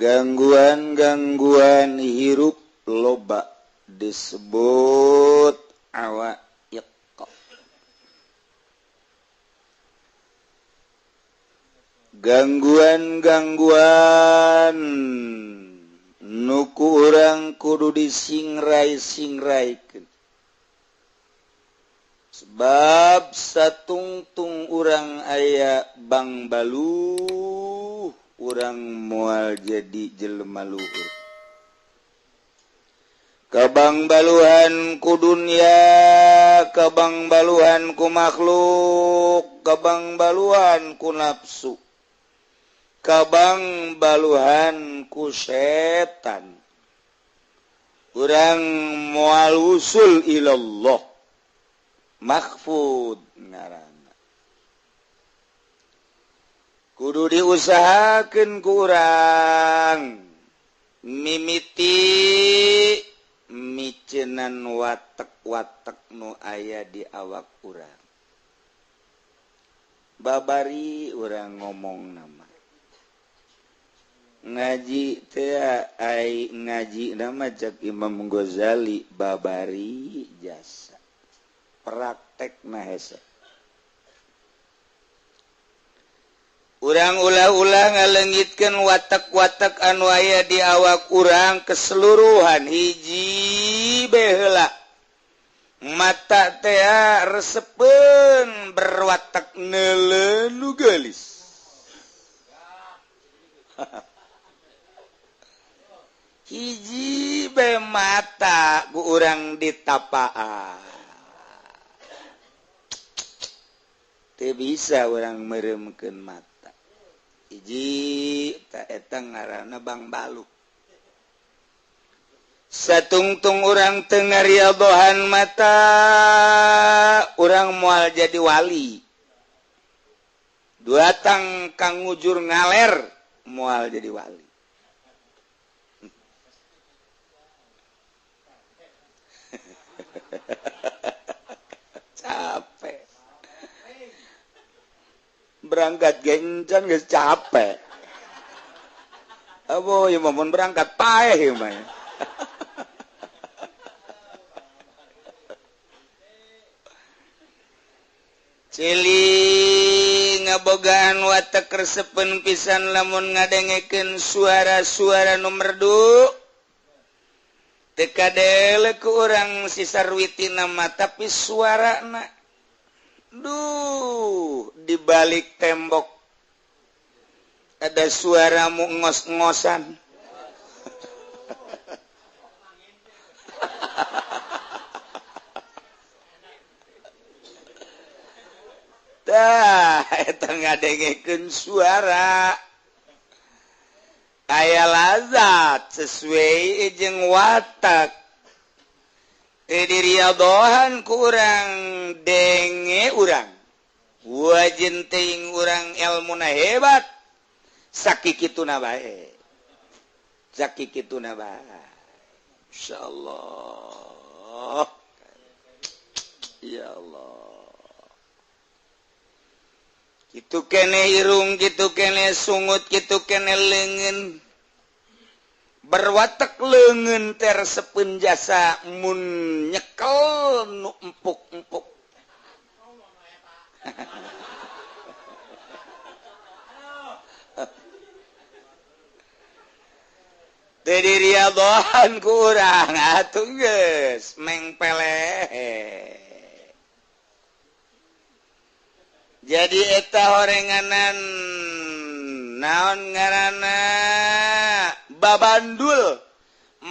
Gangguan-gangguan hirup loba disebut awaiq. Gangguan-gangguan nu ku urang kudu disingrai-singraikeun. Sebab satungtung urang aya bangbaluh, urang moal jadi jelema luhur. Kabangbaluhan ku dunya, kabangbaluhan ku makhluk, kabangbaluhan ku nafsu, kabangbaluhan ku setan. Urang moal usul ilallah. Mahfud ngaranna. Kudu diusahakeun ku urang mimiti micenan watek-watek nu aya di awak urang. Babari urang ngomong nama. Ngaji teh ai ngaji nama cek Imam Ghazali babari jasa. Praktek hese. Urang ulah-ulah ngalengitkeun watak-watak anu aya di awak urang keseluruhan hiji bae heula. Mata teh resepeun berwatak neuleuh nu geulis. Hiji bae mata ku urang ditapaan. Teu bisa urang meremkeun mata. Hiji ta eta ngaranna bangbaluh. Satungtung urang teu ngariadohan mata, urang moal jadi wali. Duatang kang ngujur ngaler moal jadi wali. Capek. Berangkat gencan geus capek. Abo ieu mah mun berangkat paeh ieu mah. Cili ngabogaan watek resepeun pisan lamun ngadengekeun suara-suara nu merdu. Teu kadele ku urang si sarwitina mah tapi suarana duh, di balik tembok ada suara mu ngos-ngosan. Tah, eta ngadengekeun suara. Aya lazat sesuai jeung watak. Diriadohan ku urang denge urang wajin teuing urang ilmuna hebat sakikituna bae sakikituna bae insyaallah ya Allah kitu kene irung kitu kene sungut kitu kene leungeun berwatek leungeun teh resepeun jasa mun nyekel nu empuk-empuk. Teu diriadohan ku urang atuh geus mengpeleh. Jadi eta horenganan naon ngaranna babandul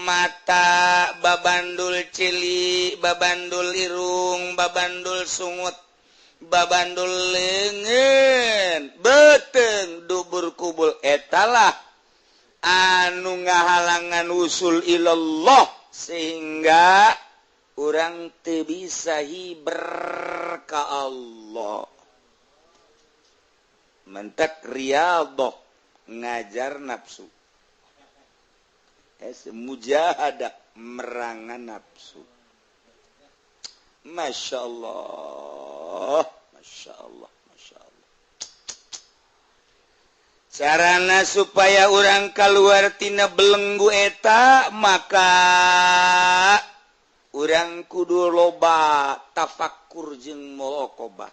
mata, babandul cili, babandul irung, babandul sungut, babandul leungeun, beuteung dubur kubul etalah anu ngahalangan usul ilallah sehingga urang teu bisa hiber ka Allah. Mentek riyadhah ngajar nafsu. Mujahadah merangan nafsu. Masya Allah, Masya Allah, Masya Allah. Carana supaya urang kaluar tina belenggu eta maka urang kudu loba tafakur jeung muraqabah.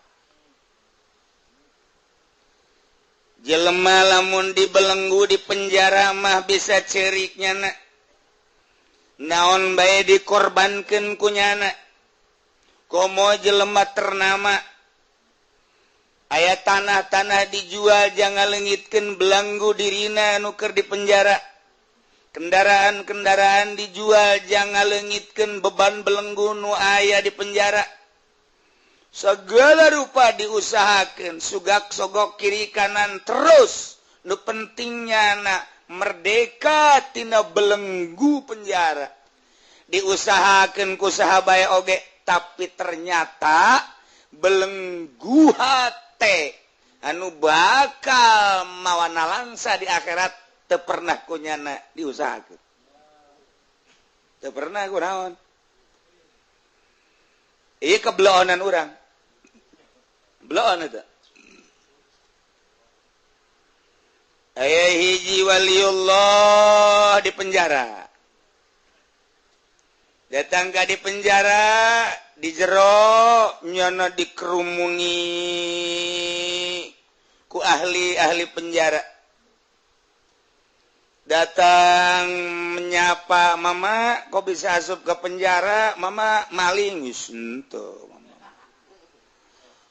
Jelema lamun dibelenggu di penjara mah bisa cerik nyana. Naon bae dikorbankeun ku nyana. Komo jelema ternama aya tanah-tanah dijual jangan leungitkeun belanggu dirina nu keur di penjara. Kendaraan-kendaraan dijual jangan leungitkeun beban belenggu nu aya di penjara. Segala rupa diusahakeun, sugak sogok kiri kanan terus. Nu pentingnya na merdeka tina belenggu penjara. Diusahakeun ku saha bae oge, tapi ternyata belenggu hate anu bakal mawana langsa di akhirat teu pernah ku nyana diusahakeun. Teu pernah ku naon. Ieu kebeloonan urang. Beloon eta. Aya hiji waliullah di penjara. Datang ka di penjara, di jero nyana dikerumuni ku ahli-ahli penjara. Datang menyapa, "Mama, kok bisa asup ke penjara?" "Mama maling." "Geus henteu, Mama.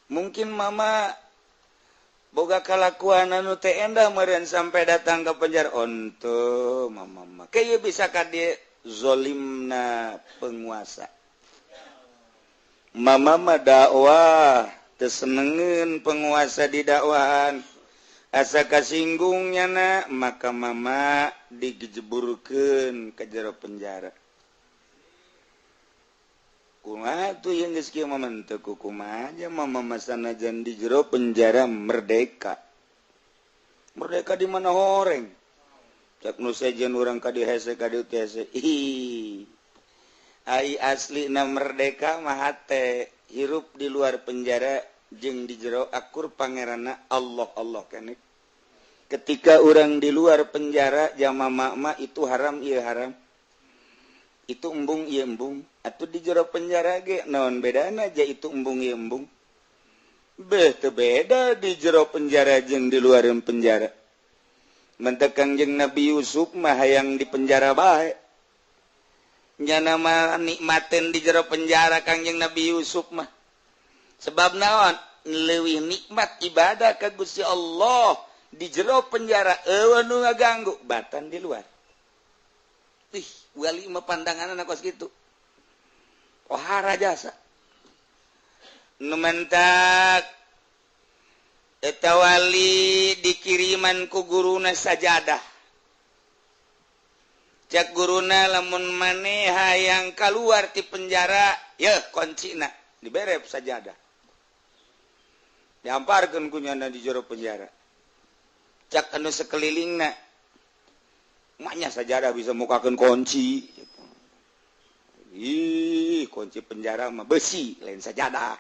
Mungkin Mama boga kalakuan anu teu endah meureun sampai datang ke penjara." "Henteu, Mama mah." Kieu bisa ka dieu zolimna penguasa. Mama mah dakwah, teu senengeun penguasa di dakwahan. Asa kasinggung nyana, maka mama digejeburkeun ka jero penjara. Kumaha tuh yang geus kieu mama teu kumaha aja mama mah sanajan di jero penjara merdeka. Merdeka di mana horeng? Cak nu sejen urang ka dieu hese ka dieu teh hese. Ih. Ai aslina merdeka mah hate hirup di luar penjara jeung di jero akur pangeranna Allah Allah keneh. Ketika orang di luar penjara jama mama itu haram ieu haram. Itu embung ieu embung. Atuh di jero penjara ge naon bedana ja itu embung ieu embung. Beh teu beda di jero penjara jeung di luar penjara. Mentek Kangjeng Nabi Yusuf mah hayang di penjara bae. Nyana mah nikmateun di jero penjara Kangjeng Nabi Yusuf mah. Sebab naon leuwih nikmat ibadah ka Gusti Allah di jero penjara eueuh nu ngaganggu batan di luar. Ih, wali mah pandanganna kos kitu. Ohara jasa. Nu mentak eta wali dikiriman ku guruna sajadah. Cak guruna lamun maneh hayang kaluar ti penjara, yeuh kuncina dibere sajadah. Diamparkeun ku nyana di jero penjara. Cak anu sekelilingna, maknya sajadah bisa mukakeun kunci. Ih, kunci penjara mah besi, lain sajadah.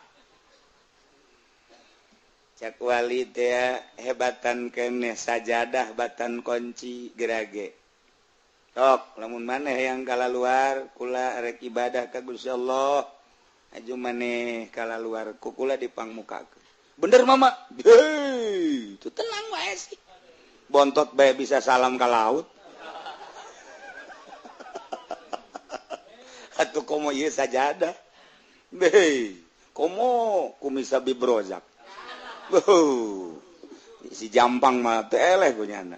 Cak wali teh hebatan keneh sajadah batan kunci gerage. Tok, lamun maneh yang kalaluar kula rek ibadah ka Gusti Allah, aju maneh kalaluar ku kula dipangmukakeun. Bener mama? Hei, itu tenang wae sih. Bontot bae bisa salam ka laut. Atuh komo ieu sajadah. Hei, komo kumisa bibrozak. Wuh, si jampang mah teu eleh ku nyana.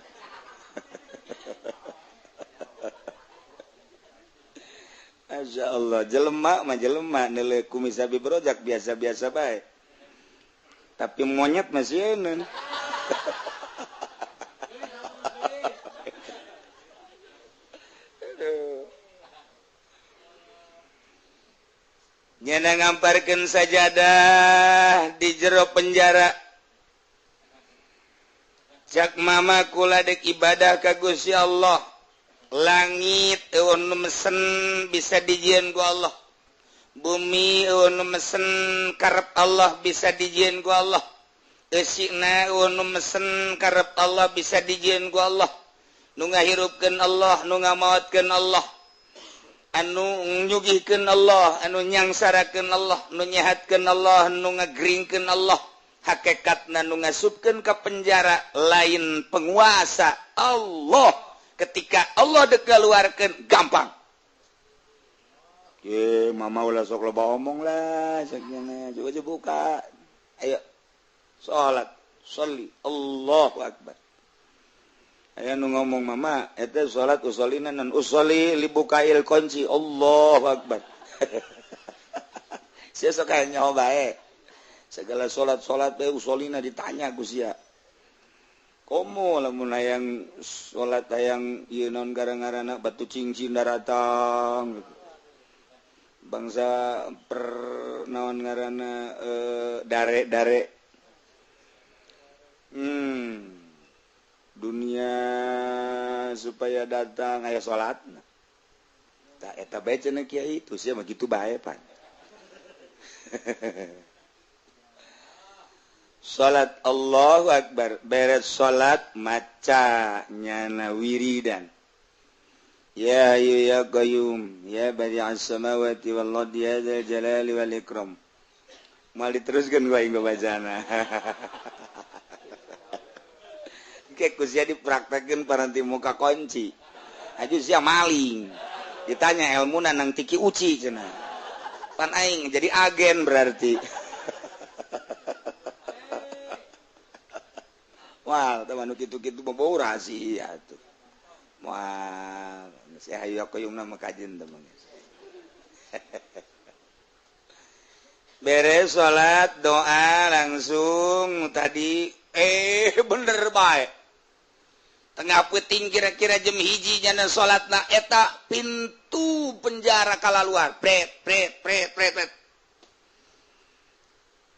Masya Allah, jelema mah jelema neuleuh kumis abi brojak biasa-biasa bae. Tapi monyet masih eun. Nyana ngamparkeun sajadah di jero penjara. Cak mama kula dek ibadah ka Gusti Allah. Langit eueuh nu mesen bisa dijieun ku Allah. Bumi eueuh nu mesen karep Allah bisa dijieun ku Allah. Eusina nu mesen karep Allah bisa dijieun ku Allah, nu ngahirupkeun Allah, nu ngamaotkeun Allah, anu nyugihkeun Allah, anu nyangsarakeun Allah, nu nyehatkeun Allah, nu ngageringkeun Allah. Hakikatna nu ngasupkeun ka penjara lain penguasa Allah. Ketika Allah dek keluarkeun gampang. Ye, mama ulah sok loba omong lah, sakjana coba buka. Ayo salat, sholli, Allahu akbar. Aya nu ngomong mama, eta salat usolina nan usolli libukail kunci, Allahu akbar. Sia sok aya nyaho bae. Segala salat-salat bae usolina ditanya ku sia. Komo lamun hayang salat hayang ieu naon gara-garana batu cincin daratang gitu. Bangsa per naon ngaranna dare-dare. Dunia supaya datang aya salatna. Tah eta bae cenah kiai itu sia mah kitu bae pan. Salat Allahu akbar, beres salat maca nyana wiridan. Ya hayyu ya qayyum ya badi'as samawati wal ardi ya dzal jalali wal ikram. Mal diteruskeun ku aing bacana. Kayak kusia dipraktekin paranti muka kunci. Aju sia maling. Ditanya ilmu nang tiki uci cenah. Pan aing jadi agen berarti. Wah, teman kitu-kitu bau rahasia tuh. Wah, saya hayu aku yung nama kajian teman. Beres sholat doa langsung tadi bener baik. Tengah peuting kira-kira jam 1 jana salat na eta pintu penjara kalaluar pret pret pret pret pret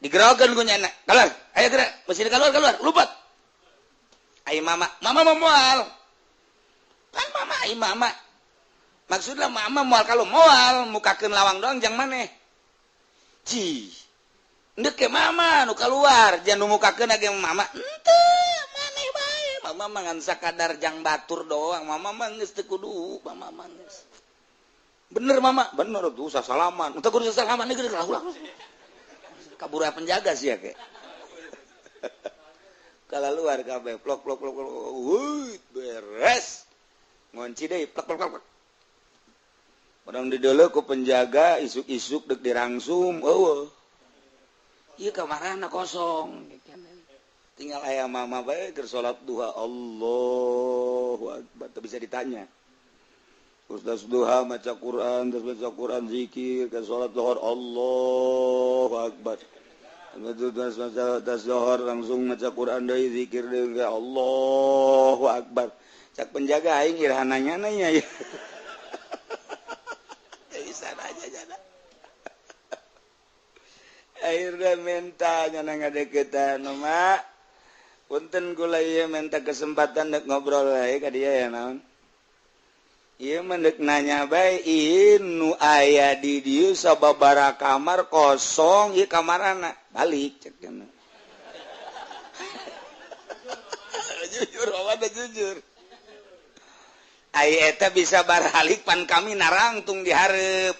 digerokeun ku nyana keluar ayo gerak mesti keluar keluar lupat ai mama mama moal kan mama ai mama maksudna mama moal kalau moal mukakeun lawang doang jang maneh ci ndek ke mama nu keluar jangan nu mukakeun ge mama henteu maneh bae. Mama mah ngan sakadar jang batur doang, mama mah geus teu kudu, mama mah geus. Bener mama, bener tuh sasalaman. Teu kudu sasalaman geus ulah. Kabur penjaga sih ya ke. Kalau luar kabeh plok plok plok plok, wuih beres. Ngunci deui plok plok plok. Padahal dideuleu ku penjaga isuk-isuk deuk dirangsum, eueuh. Ieu kamarana kosong. Tinggal ayah mama bae keur salat duha Allahu akbar teu bisa ditanya. Terus duha maca Quran, terus baca Quran zikir, ke salat zuhur Allahu akbar. Terus maca zuhur langsung maca Quran deui zikir deui Allahu akbar. Cak penjaga aing iraha nanya nanya ya. Teu bisa nanya jana. Akhirnya minta nyana ngadeukeutan mah. Punten kula ieu minta kesempatan dek ngobrol bae ka dia ya naon. Ieu mah dek nanya bae ieu nu aya di dieu sababaraha kamar kosong ieu kamarana balik cek cenah. Jujur awak jujur. Ai eta bisa baralik pan kami narangtung di hareup.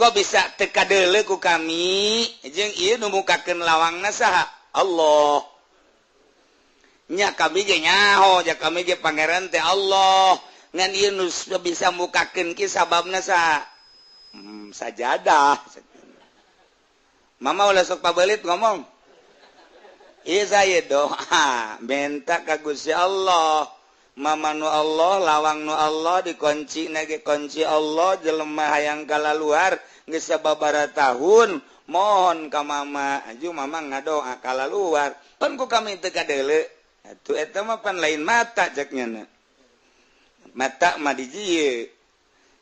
Kok bisa teu kadeuleu ku kami jeung ieu nu mukakeun lawangna saha? Allah. Nya kami ge nyaho, ja kami ge pangeran teh Allah. Ngan ieu nu bisa mukakeun ki sababna saha? Sajadah. Mama ulah sok pabelit ngomong. Ieu saya doa minta ka Gusti Allah. Mama nu Allah, lawang nu Allah dikunci na ge kunci Allah jelema hayang kalaluar geus sababaraha tahun mohon ka mama, aju mama ngadoa kalaluar. Pan ku kami teu kadeuleu. Atuh eta mah pan lain mata cek nyana. Mata mah di dieu.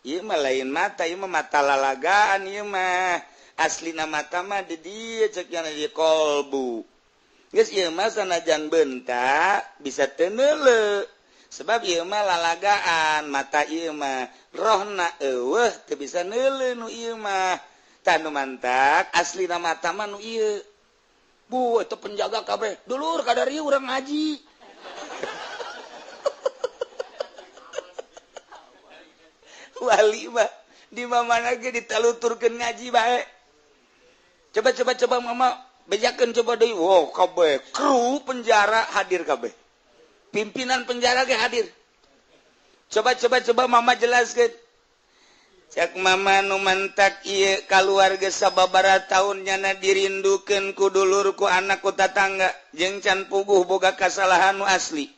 Ieu mah lain mata, ieu mah mata lalagaan ieu mah. Aslina mata mah di dieu cek nyana di kolbu. Geus ieu mah sanajan bentak bisa teu neuleu. Sebab ieu mah lalagaan, mata ieu mah rohna eueuh teu bisa neuleu nu ieu mah. Tah nu mantak aslina mata mah nu ieu. Bu itu penjaga kabeh dulur kadari urang ngaji. Wali mah di mana ge ditaluturkeun ngaji bae. Coba coba coba mama bejakeun coba deui. Wow kabeh kru penjara hadir kabeh. Pimpinan penjara ge hadir. Coba coba coba mama jelaskeun. Cek mama nu mantak ieu kaluarga sababaraha taun nyana dirindukeun ku dulur ku anak ku tatangga jeung can puguh boga kasalahan nu asli.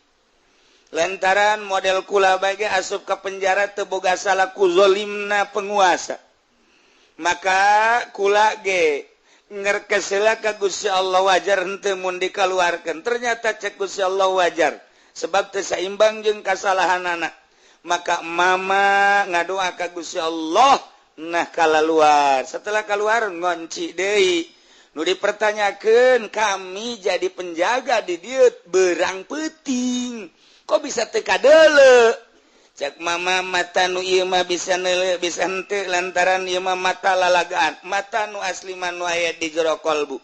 Lantaran model kula bae asup ka penjara teu boga salah ku zolimna penguasa. Maka kula ge ngerkesela ka Gusti Allah wajar henteu mun dikaluarkeun. Ternyata cek Gusti Allah wajar sebab teu saimbang jeung kasalahanana. Maka mama ngadoa ka Gusti Allah nah kalaluar. Setelah keluar ngonci deui. Nu dipertanyakeun kami jadi penjaga di dieu berang peuting. Kok bisa teu kadeuleu? Cek mama mata nu ieu mah bisa neuleu bisa henteu lantaran ieu mah mata lalagaan. Mata nu asli mah nu aya di jero kolbu.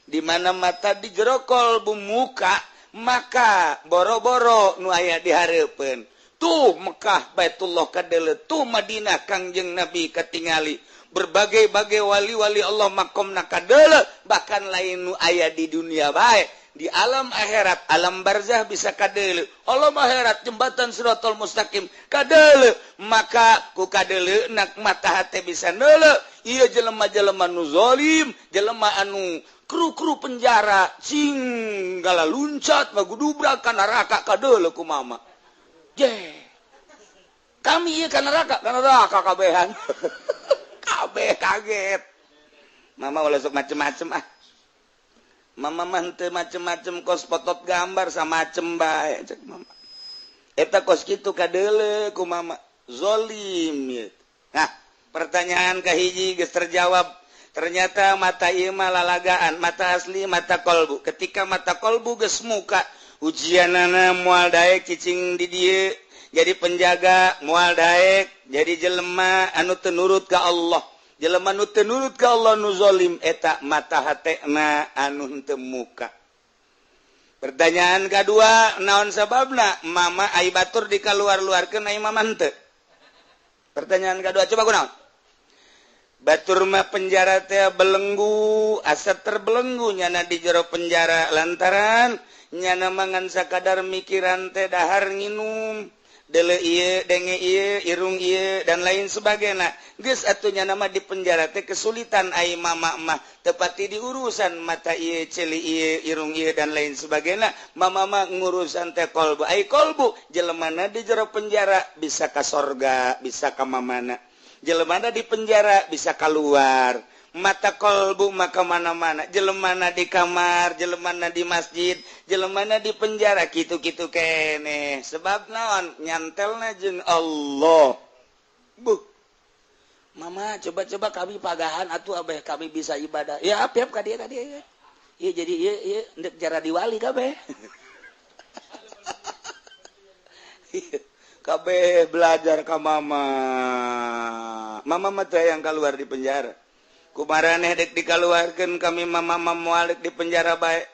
Di mana mata di jero kolbu muka maka boro-boro nu aya di hareupeun. Tuh Mekah Baitullah kadeuleu, tuh Madinah Kangjeng Nabi katingali. Berbagai-bagai wali-wali Allah makomna kadeuleu, bahkan lain nu aya di dunia bae, di alam akhirat, alam barzah bisa kadeuleu. Alam akhirat jembatan Siratal Mustaqim kadeuleu, maka ku kadeuleu nak mata hate bisa neuleu. Ieu jelema-jelema nu zalim, jelema anu kru-kru penjara cing gala luncat magudubrak ka neraka kadeuleu ku mama. Kami iya ka neraka kabehan. Kabeh kaget. Mama ulah sok macem-macem ah. Mama mah henteu macem-macem kos potot gambar samacem bae cek mama. Eta kos kitu kadeuleu ku mama. Zolim ieu. Nah, pertanyaan kahiji geus terjawab. Ternyata mata ieu mah lalagaan, mata asli mata kolbu. Ketika mata kolbu geus muka ujianana moal daek cicing di dieu jadi penjaga moal daek jadi jelema anu teu nurut ka Allah, jelema nu teu nurut ka Allah nu zalim eta mata hatena anu henteu muka. Pertanyaan kadua naon sababna mama ai batur dikaluar-luarkeun ai mama henteu? Pertanyaan kadua coba kunaon? Batur mah penjara teh belenggu, asa terbelenggu nyana di jero penjara lantaran nyana mangan sakadar mikiran teh dahar nginum dele ieu denge ieu irung ieu dan lain sebagainya. Geus atuh nyana mah di penjara teh kesulitan ai mama mah tepati di urusan mata ieu ceuli ieu irung ieu dan lain sebagainya. Mama mah ngurusan teh kolbu, ai kolbu jelemana di jero penjara bisa ka sorga bisa ka mamana, jelemana di penjara bisa keluar. Mata kolbu maka mana-mana, jelemana di kamar, jelemana di masjid, jelemana di penjara kitu-kitu keneh. Sebab naon nyantelna jeung Allah. Buh. Mama coba-coba kami pagahan atuh abeh kami bisa ibadah. Ya apiap ka dieu ka dieu. Ieu jadi ieu ieu ndek jara diwali kabeh. Kabeh belajar ka mama. Mama mah teh yang keluar di penjara. Kumaraneh dek dikaluarkeun kami mama moal dek di penjara bae.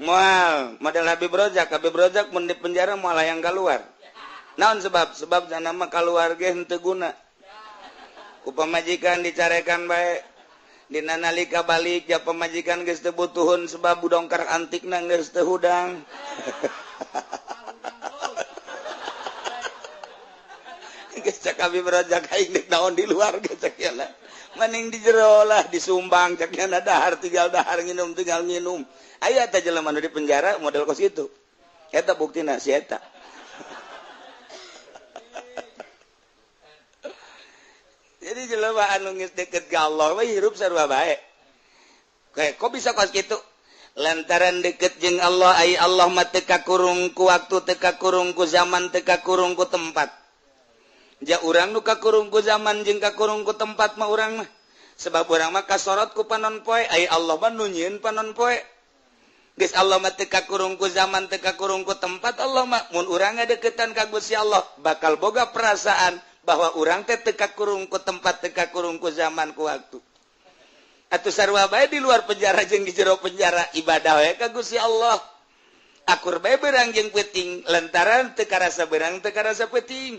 Moal model Habib Rozak, Habib Rozak mun di penjara moal hayang keluar. Naon sebab? Sebab jana mah kaluar ge henteu guna. Ku pamajikan dicarekan bae. Dina nalika balik ja pamajikan geus teu butuhun sebab budongkar antikna geus teu hudang. Geus cak Habib Rozak aing dek naon di luar geus cak ieu. Mending di jero lah disumbang cek nyana dahar tinggal dahar nginum tinggal nginum. Aya teh jelema nu di penjara model kos kitu. Eta buktina si eta. Jadi jelema anu geus deket ka Allah we hirup sarua bae. Kayak kok bisa kos kitu? Lantaran deket jeung Allah ai Allah mah teu kakurung ku waktu, teu kakurung ku zaman, teu kakurung ku tempat. Ja urang nu kakurung ku zaman jeung kakurung ku tempat mah urang mah. Sebab urang mah kasorot ku panon poe, ai Allah mah nu nyieun panon poe. Geus Allah mah teu kakurung ku zaman, teu kakurung ku tempat Allah mah. Mun urang ngadeukeutan ka Gusti Allah bakal boga perasaan bahwa urang teh teu kakurung ku tempat, teu kakurung ku zaman ku waktu. Atuh sarua bae di luar penjara jeung di jero penjara ibadah we ka Gusti Allah. Akur bae beurang jeung peuting lantaran teu karasa beurang teu karasa peuting.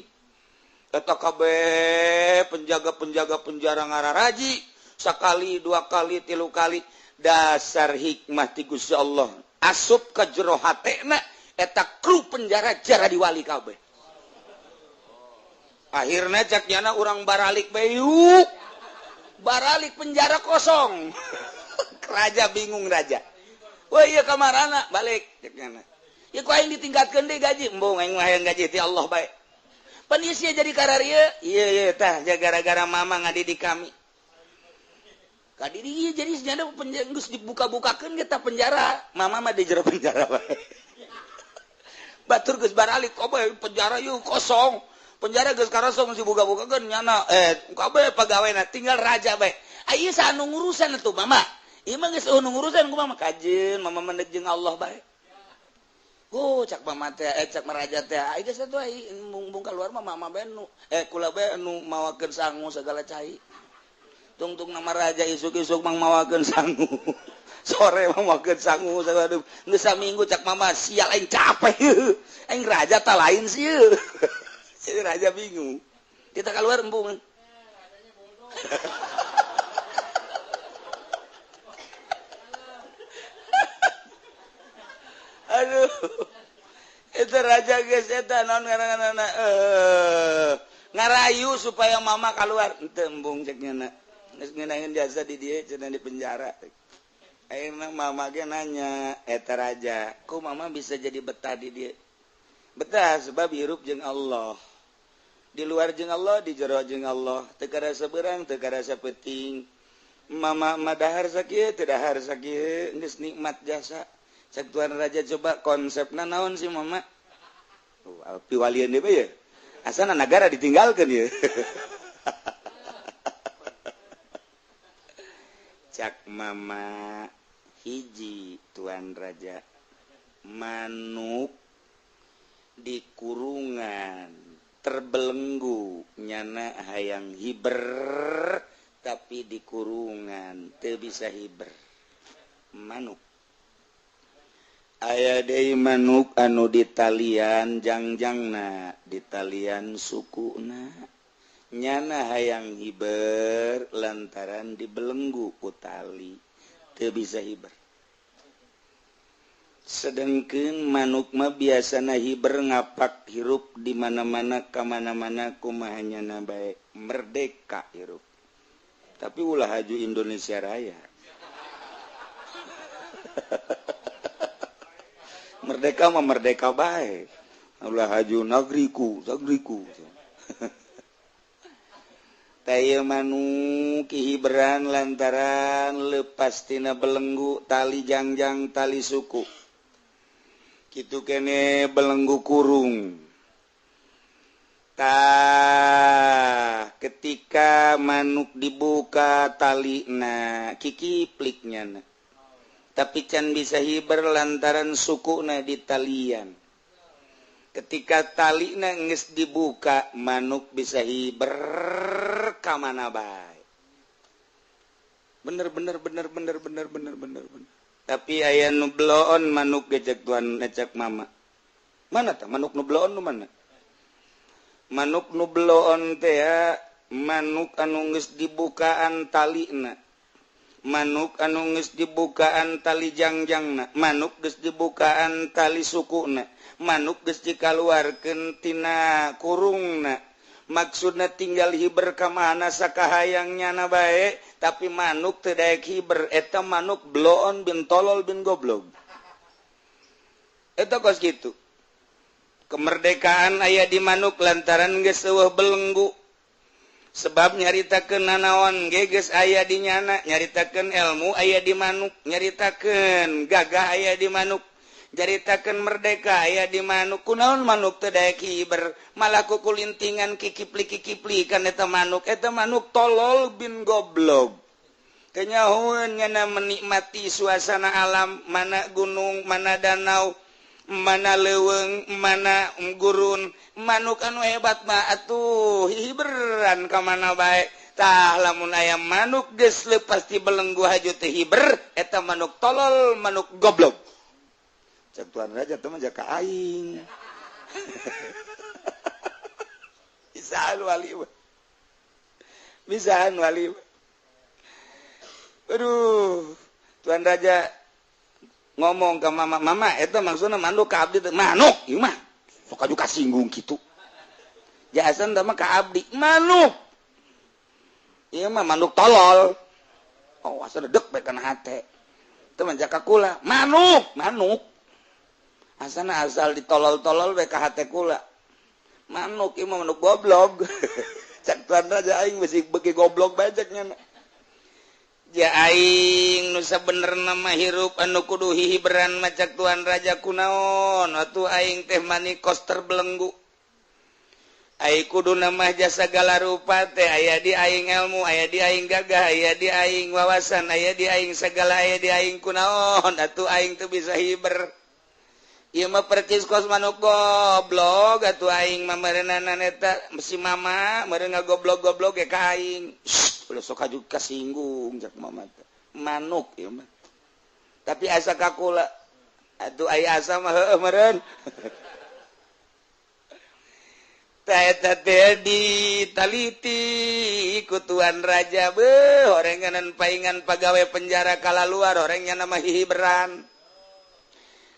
Eta kabeh penjaga-penjaga penjara ngararaji sakali dua kali tilu kali dasar hikmah ti Gusti Allah asup ka jero hatena eta kru penjara jara diwali kabeh. Akhirna cak nyana urang baralik bae yuk. Baralik penjara kosong. Raja bingung raja. Wah iya kamarana balik cek nyana. Ya ku aing ditingkatkeun deui gaji embung aing mah hayang gaji ti Allah bae. Penisia jadi kararia, iya iya tah gara-gara mama ngadidik kami. Kadidik jadi senyada penjara geus dibuka-bukakeun ge tah penjara, mama mah di jero penjara bae. Batur geus baralik kabeh penjara yeuh kosong. Penjara geus karosong geus dibuka-bukakeun nyana kabeh pegawena tinggal raja bae. Ieu saha nu ngurusan atuh mama? Ieu mah geus nu ngurusan ku mama kajeun, mama mah jeung Allah bae. Oh cak mama teh cak meraja teh ai geus atuh ai mung keluar mah mama bae nu kula bae nu mawakeun sangu segala cai. Tungtung nama raja isuk-isuk mang mawakeun sangu. Sore mawakeun sangu segala geus saminggu cak mama sial aing capek. Aing raja ta lain sieun. Jadi raja bingung. Kita keluar embung. Aduh. Itu raja geus eta naon ngaranna ngarayu supaya mama keluar. Henteu embung cek nyana. Geus ngeunaheun jasa di dieu cenah di penjara. Ayeuna mama ge nanya eta raja, "Ku mama bisa jadi betah di dieu?" Betah sebab hirup jeung Allah. Di luar jeung Allah, di jero jeung Allah. Teu karasa beurang, teu karasa peuting. Mama mah dahar sakieu, teu dahar sakieu, geus nikmat jasa. Cek tuan raja coba konsepna naon sih mama? Piwalian deui ya. Asana nagara ditinggalkeun ye. Cak mama hiji tuan raja manuk di kurungan terbelenggu nyana hayang hiber tapi di kurungan teu bisa hiber manuk. Aya deui manuk anu ditalian jangjangna ditalian sukuna nyana hayang hiber lantaran dibelenggu ku tali teu bisa hiber. Sedengkeun manuk mah biasana hiber ngapak hirup di mana-mana ka mana-mana kumaha nyana bae merdeka hirup. Tapi ulah haju Indonesia Raya. Merdeka mah merdeka bae. Ulah haju nagriku, nagriku. Taya manuk hiberan lantaran lepas tina belenggu tali jangjang tali suku. Kitu kene belenggu kurung. Tah ketika manuk dibuka talina kikipliknya na. Tapi can bisa hiber lantaran sukuna di talian. Ketika talina geus dibuka manuk bisa hiber ka mana bae. Bener bener bener bener bener bener bener bener. Tapi aya nu bloon manuk gejek tuan ecek mama. Mana tah manuk nu bloon nu mana? Manuk nu bloon teh ya manuk anu geus dibukaan talina. Manuk anu geus dibukaan tali jangjangna, manuk geus dibukaan tali sukuna, manuk geus dikaluarkeun tina kurungna. Maksudna tinggal hiber ka mana sakahayang nyana bae, tapi manuk teu daek hiber, eta manuk bloon bin tolol bin goblog. Eta kos kitu. Kemerdekaan aya di manuk lantaran geus eueuh belenggu. Sebab nyaritakeun nanaon ge geus aya di nyana, nyaritakeun ilmu aya di manuk, nyaritakeun gagah aya di manuk, nyaritakeun merdeka aya di manuk. Kunaon manuk teu daek hiber, malah kukulintingan kikipli-kikipli kan eta manuk tolol bin goblog. Kenyahoeun nyana menikmati suasana alam, mana gunung, mana danau, mana leuweung, mana gurun. Manuk anu hebat mah atuh hiberan ka mana bae, Tah lamun aya manuk geus leupas ti belenggu haju teu hiber, eta manuk tolol, manuk goblok. Cek Tuan Raja teh mah jaka aing. Bisaan wali mah. Bisaan wali mah. Aduh, Tuan Raja ngomong ke mama, mama eta maksudna manuk ka abdi teh manuk ieu mah. Sok aju kasinggung kitu. Jasan teh mah ka abdi manuk. Ieu mah manuk tolol. Oh, asa dedek bae kana hate. Teu mah jaka kula, manuk, manuk. Asana asal ditolol-tolol bae ka hate kula. Manuk ieu mah manuk goblok. Cak Tuan Raja aing beusi beuki goblok bae cek nya. Ja aing nu sabenerna mah hirup anu kudu hihiberan mah cak Tuan Raja kunaon atuh aing teh manikos terbelenggu. Ai kuduna mah jasa segala rupa teh aya di aing ilmu, aya di aing gagah, aya di aing wawasan, aya di aing segala, aya di aing kunaon atuh aing teu bisa hiber. Ieu mah percis kos manuk goblok atuh aing mah meureunana eta si mama meureun ngagoblok-goblok ge ka aing. Ulah sok aju kasinggung cak mama teh. Manuk ieu mah. Tapi asa ka kula atuh aya asa mah heueuh meureun. Tah eta teh ditaliti ku Tuan Raja beuh horenganan paingan pagawe penjara kalaluar horeng nya mah hihiberan.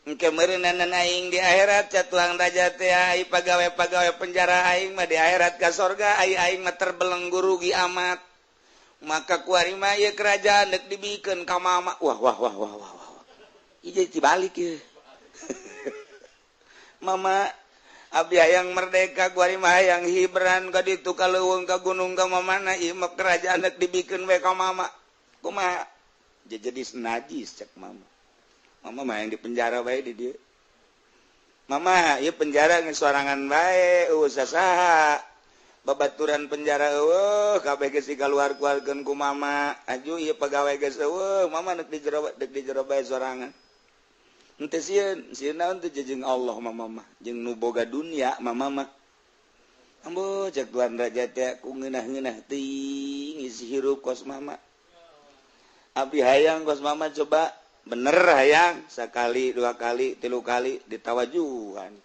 Engke meureunana aing di akhirat ca Tuan Raja teh ai pagawe-pagawe penjara aing mah di akhirat ka sorga ai aing mah terbelenggu rugi amat. Maka kuari mah ieu kerajaan deuk dibikeun ka mama. Wah wah wah wah wah wah. Ieu jadi dibalik ieu. Mama abdi hayang merdeka kuari mah hayang hiberan ka ditu ka leuweung ka gunung ka mamana ieu mah kerajaan deuk dibikeun we ka mama. Kumaha? Jadi najis cek mama. Mama mah yang di penjara bae di dieu. Mama ieu penjara geus sorangan bae eueuh sasaha. Babaturan penjara eueuh kabeh geus dikaluar-keluarkeun ku mama. Aju ieu pagawe geus eueuh, mama deuk di jero deuk di jero bae sorangan. Henteu sieun, sieun naon teh jeung Allah mama mah, jeung nu boga dunia mama mah. Ambo cek Tuan Raja teh ku ngeunah-ngeunah teuing isi hirup kos mama. Abdi hayang kos mama coba bener hayang sakali, dua kali, tilu kali ditawajuhan.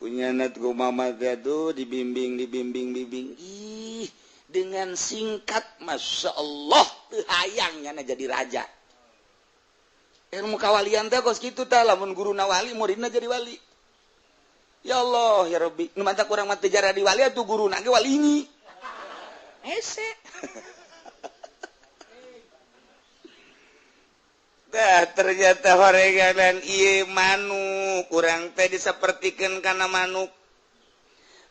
Kunyanat ku mama teh tuh dibimbing dibimbing bimbing. Ih, dengan singkat Masya Allah teu hayang nyana jadi raja. Ilmu kawalian teh kos kitu tah lamun guruna wali muridna jadi wali. Ya Allah ya Rabbi, nu mantap urang mah teu jadi wali atuh guruna ge wali ini. Hese. Dah ternyata horeganan ieu manuk kurang teh disapertikeun kana manuk.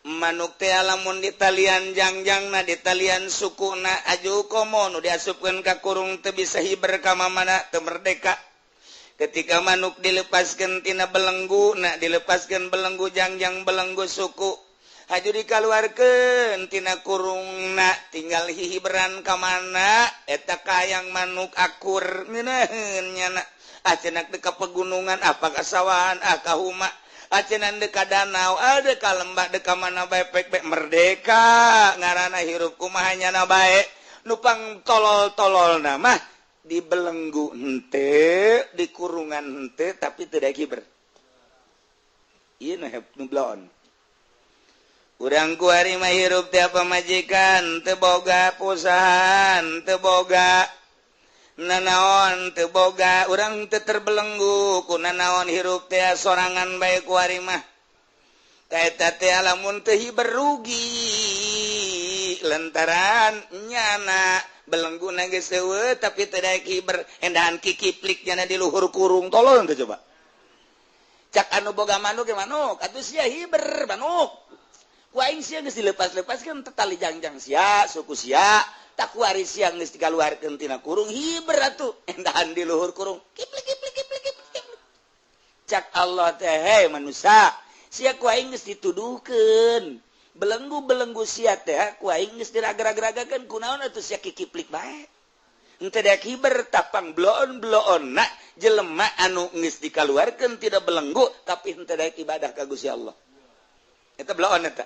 Manuk teh lamun ditalian jangjangna ditalian sukuna aju komo nu diasupkeun ka kurung teu bisa hiber ka mamana teu merdeka. Ketika manuk dilepaskeun tina belenggu na dilepaskeun belenggu jangjang belenggu suku haju dikaluarkeun tina kurungna tinggal hihiberan ka mana eta kayang manuk akur ngeunaheun nyana acenah deuk ka pegunungan apa ka sawahan ah ka huma acenah deuk ka danau ah deuk ka lembah deuk ka mana bae pek bae merdeka ngaranna hirup kumaha nyana bae nu pang tolol-tololna mah dibelenggu henteu di kurungan henteu tapi teu daek hiber ieu nu bloon. Urang kuari mah hirup teh pamajikan teu boga perusahaan teu boga nanaon teu boga urang teu terbelenggu ku nanaon hirup teh sorangan bae kuari mah. Ta eta teh lamun teu hiber rugi lantaran nyana belengguna geus eueuh tapi teu daek hiber endahan kikiplik nyana di luhur kurung tolol teh coba. Cak anu boga manuk ge manuk atuh sia hiber manuk. Ku aing sia geus dilepas-lepaskeun teh tali jangjang sia suku sia tak kuari sia geus dikaluarkeun tina kurung hiber atuh endahan di luhur kurung kiplik kiplik kiplik kiplik. Cak Allah teh hei manusia sia ku aing geus dituduhkeun belenggu-belenggu sia teh ku aing geus diraga-ragakeun kunaon atuh sia kikiplik bae henteu daek hiber tapang bloon-bloonna jelema anu geus dikaluarkeun tidak belenggu tapi henteu daek ibadah ka Gusti Allah eta bloon eta.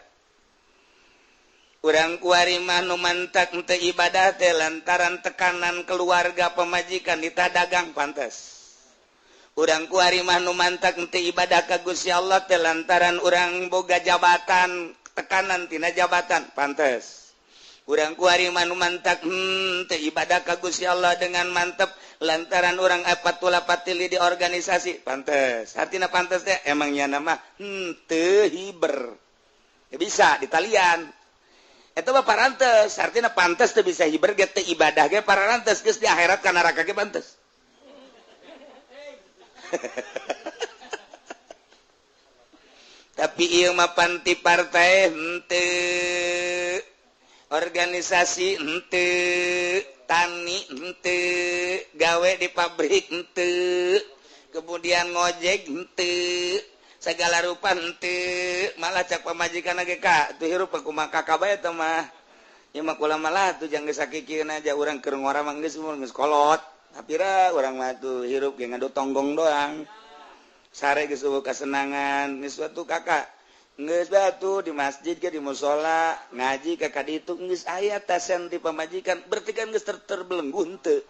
Urang kuari mah nu mantak teu ibadah teh lantaran tekanan keluarga, pemajikan, ditah dagang, pantes. Urang kuari mah nu mantak teu ibadah ka Gusti Allah teh lantaran urang boga jabatan, tekanan tina jabatan, pantes. Urang kuari mah nu mantak teu ibadah ka Gusti Allah dengan mantep lantaran urang patula patili di organisasi, pantes. Artina pantes teh emangnya nama teu hiber ya, bisa ditalian itu mah parantes. Artinya pantes teu bisa hiber ge, teu ibadah ge parantes, geus di akhirat ka neraka ge pantes. Tapi ieu mah panti partai henteu, organisasi henteu, tani henteu, gawe di pabrik henteu, kemudian ngojek henteu, segala rupa henteu. Malah cak pamajikan ge, "Ka tuh hirup kumaha kakak bae teh mah ieu mah, kula malah tuh jangan geus sakikieun aja, urang keur ngora mah geus umur geus kolot, tapi urang mah tuh hirup ge ngadu tonggong doang, sare geus euweuh kasenangan, geus atuh kakak geus batu di masjid ke di musola ngaji ka kaditu geus aya tasen di pamajikan." Berarti kan geus terbelenggu henteu?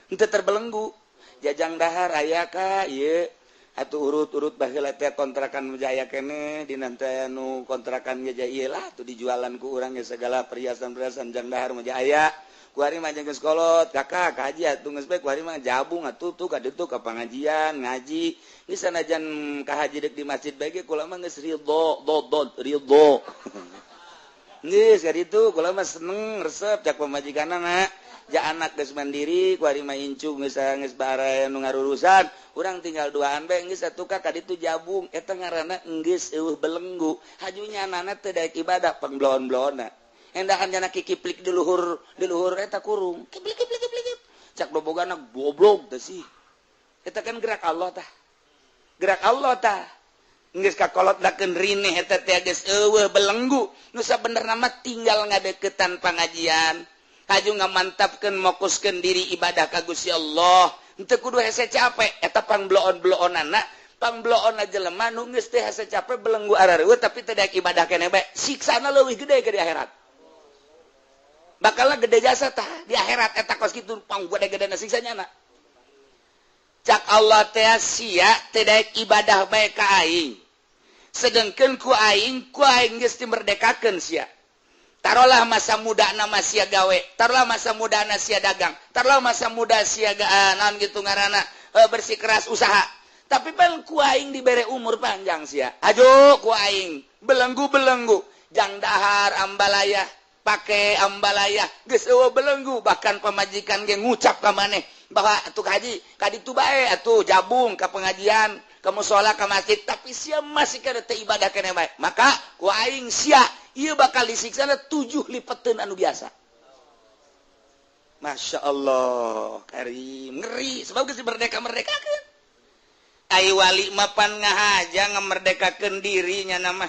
Henteu terbelenggu. Jajang dahar aya ka ieu atuh, urut-urut baheula teh kontrakan jaya keneh, dina teh nu kontrakan ge ieu lah tuh dijualan ku urang ge segala perhiasan-perhiasan, jang dahar mah aya. Kuari mah geus kolot, kakak kaji atuh geus bae, kuari mah jabung atuh tuh ka ditu ka pangajian ngaji geus, sanajan ka haji deuk di masjid bae ge kula mah geus ridho do do ridho, geus ka ditu kula mah seneng resep. Cak pamajikanna, "Ja anak geus mandiri, kuari mah incu geus geus baraya nu ngarurusan, urang tinggal duaan bae, geus atuh ka ditu jabung." Eta ngaranna geus euweuh belenggu. Hajunya anana teu daek ibadah, pangbloon-bloonna endahan jana kikiplik di luhur, di luhur eta kurung kiplik kiplik kiplik. Cak bobogana, "Goblok teh sih." Eta kan gerak Allah tah, gerak Allah tah. Geus kakolot dakeun rineh eta teh geus euweuh belenggu. Nu sabenerna mah tinggal ngadeukeutan pangajian, haju ngamantapkeun, mokuskeun diri ibadah ka Gusti Allah, henteu kudu hese capek. Eta pangbloon-bloonana, pangbloon jelema nu geus teh hese capek, belenggu arareueuh, tapi teu daek ibadah keneh bae. Siksana leuwih gede ke di akhirat, bakal gede jasa tah di akhirat eta kos kitu, pang gede-gede siksanya na. Cak Allah teh, "Sia teu daek ibadah bae ka aing, sedengkeun ku aing geus dimerdekakeun sia. Taruhlah masa muda nama sia gawe, taruhlah masa muda na sia dagang, taruhlah masa muda sia naon gitu ngaranna, bersikeras usaha, tapi pan ku aing dibere umur panjang sia. Ajo ku aing belenggu-belenggu, jang dahar ambalaya, pake ambalaya, geus euweuh belenggu." Bahkan pamajikan ge ngucap ka maneh bahwa atuh haji ka ditu bae atuh, jabung ka pengajian, ke musola, ke masjid, tapi sia masih kada teu ibadah keneh bae, maka ku aing sia ieu bakal disiksa 7 lipeteun anu biasa. Masya Allah karim, ngeri, sebab geus merdeka merdekakeun. Ai wali mapan ngahaja ngamerdekakeun dirinya nama.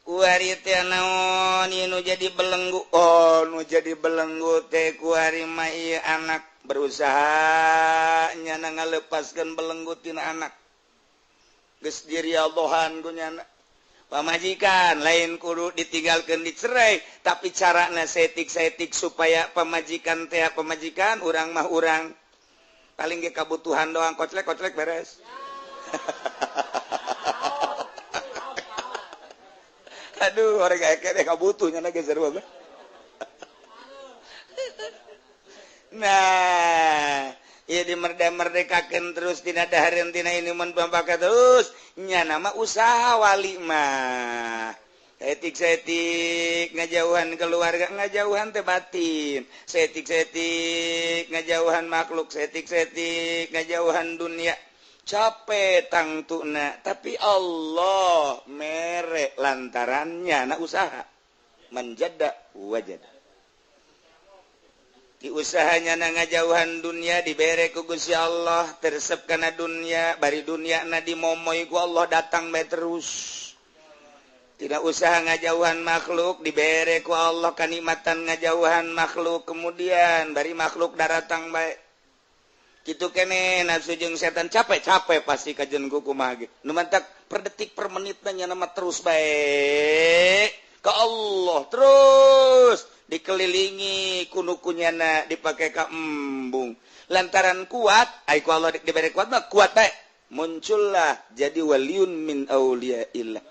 Kuari teh naon ieu nu jadi belenggu? Oh, nu jadi belenggu teh kuari mah ieu anak. Berusaha nyana ngalepaskeun belenggu tina anak, geus diriadhohan ku nyana. Pamajikan lain kudu ditinggalkan, dicerai, tapi carana setik-setik supaya pamajikan teh pamajikan, urang mah urang, paling ge kabutuhan doang, koclek koclek beres. Aduh, orang kayak kayak kabutuhnya lagi seru banget. Nah, ya dimerdeka-merdekakan terus tina dahareun, tina ini mun terus nya nama usaha wali mah. Setik-setik ngajauhan keluarga, ngajauhan teh batin, setik-setik ngajauhan makhluk, setik-setik ngajauhan dunia, capek tangtuna, tapi Allah merek lantarannya na usaha. Man jadda wajada. Di usahanya na ngajauhan dunia dibere ku Gusti Allah, teresep kana dunia, bari dunia na dimomoy ku Allah, datang bae terus. Tidak usah ngajauhan makhluk, dibere ku Allah kanikmatan ngajauhan makhluk, kemudian bari makhluk daratang bae kitu kene, nafsu jeung setan capek-capek pasti kajen ku kumaha ge. Nu mantak per detik per menit nya nama terus bae. Ka Allah terus dikelilingi kunukunyana dipakai ka embung lantaran kuat ai ku Allah diberi kuat mah kuat bae muncullah jadi waliun min auliyaillah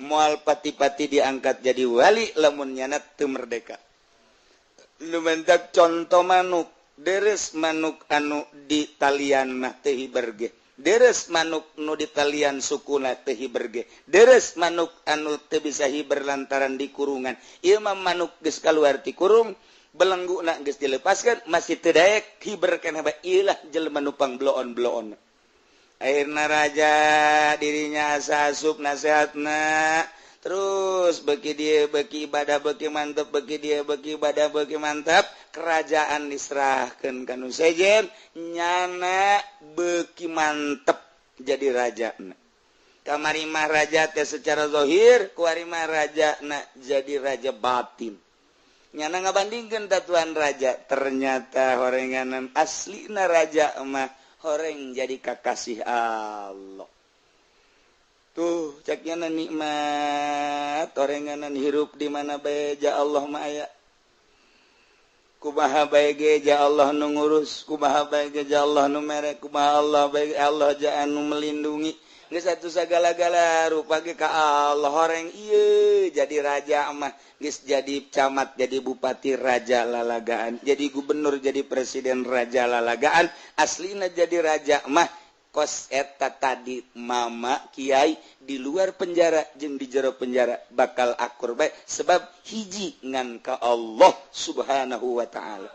moal pati-pati diangkat jadi wali lamun nyana teu merdeka. Lumentak contoh manuk deres manuk anu di talian mah teu hiber ge, deres manuk nu di talian sukuna teu hiber ge, deres manuk anu teu bisa hiber lantaran di kurungan. Ieu mah manuk geus kaluar ti kurung, belengguna geus dilepaskan masih teu daek hiber keneh bae. Ieu lah jelema nu pang bloon-bloon. Akhirna raja dirinya asa asup nasehatna terus beki dia beki ibadah beki mantep, beki dia beki ibadah beki mantap, kerajaan diserahkan kanu sejen nyana beki mantep jadi raja. Kamari mah raja teh secara zahir, kuari mah raja na jadi raja batin. Nyana ngabandingkeun tatuan raja, ternyata horenganan aslina raja mah horeng jadi kakasih Allah. Tuh ceknya nikmat orenganan hirup di mana bae ja Allah mah aya. Kumaha bae ge ja Allah nu ngurus, kumaha bae ge ja Allah nu mere, kumaha Allah bae Allah ja anu melindungi. Geus atuh sagala-gala rupa ge ka Allah horeng ieu jadi raja mah geus jadi camat, jadi bupati raja lalagaan, jadi gubernur, jadi presiden raja lalagaan, aslina jadi raja mah kos eta tadi mama kiai di luar penjara jeung di jero penjara bakal akur bae sebab hiji ngan ka Allah Subhanahu wa taala.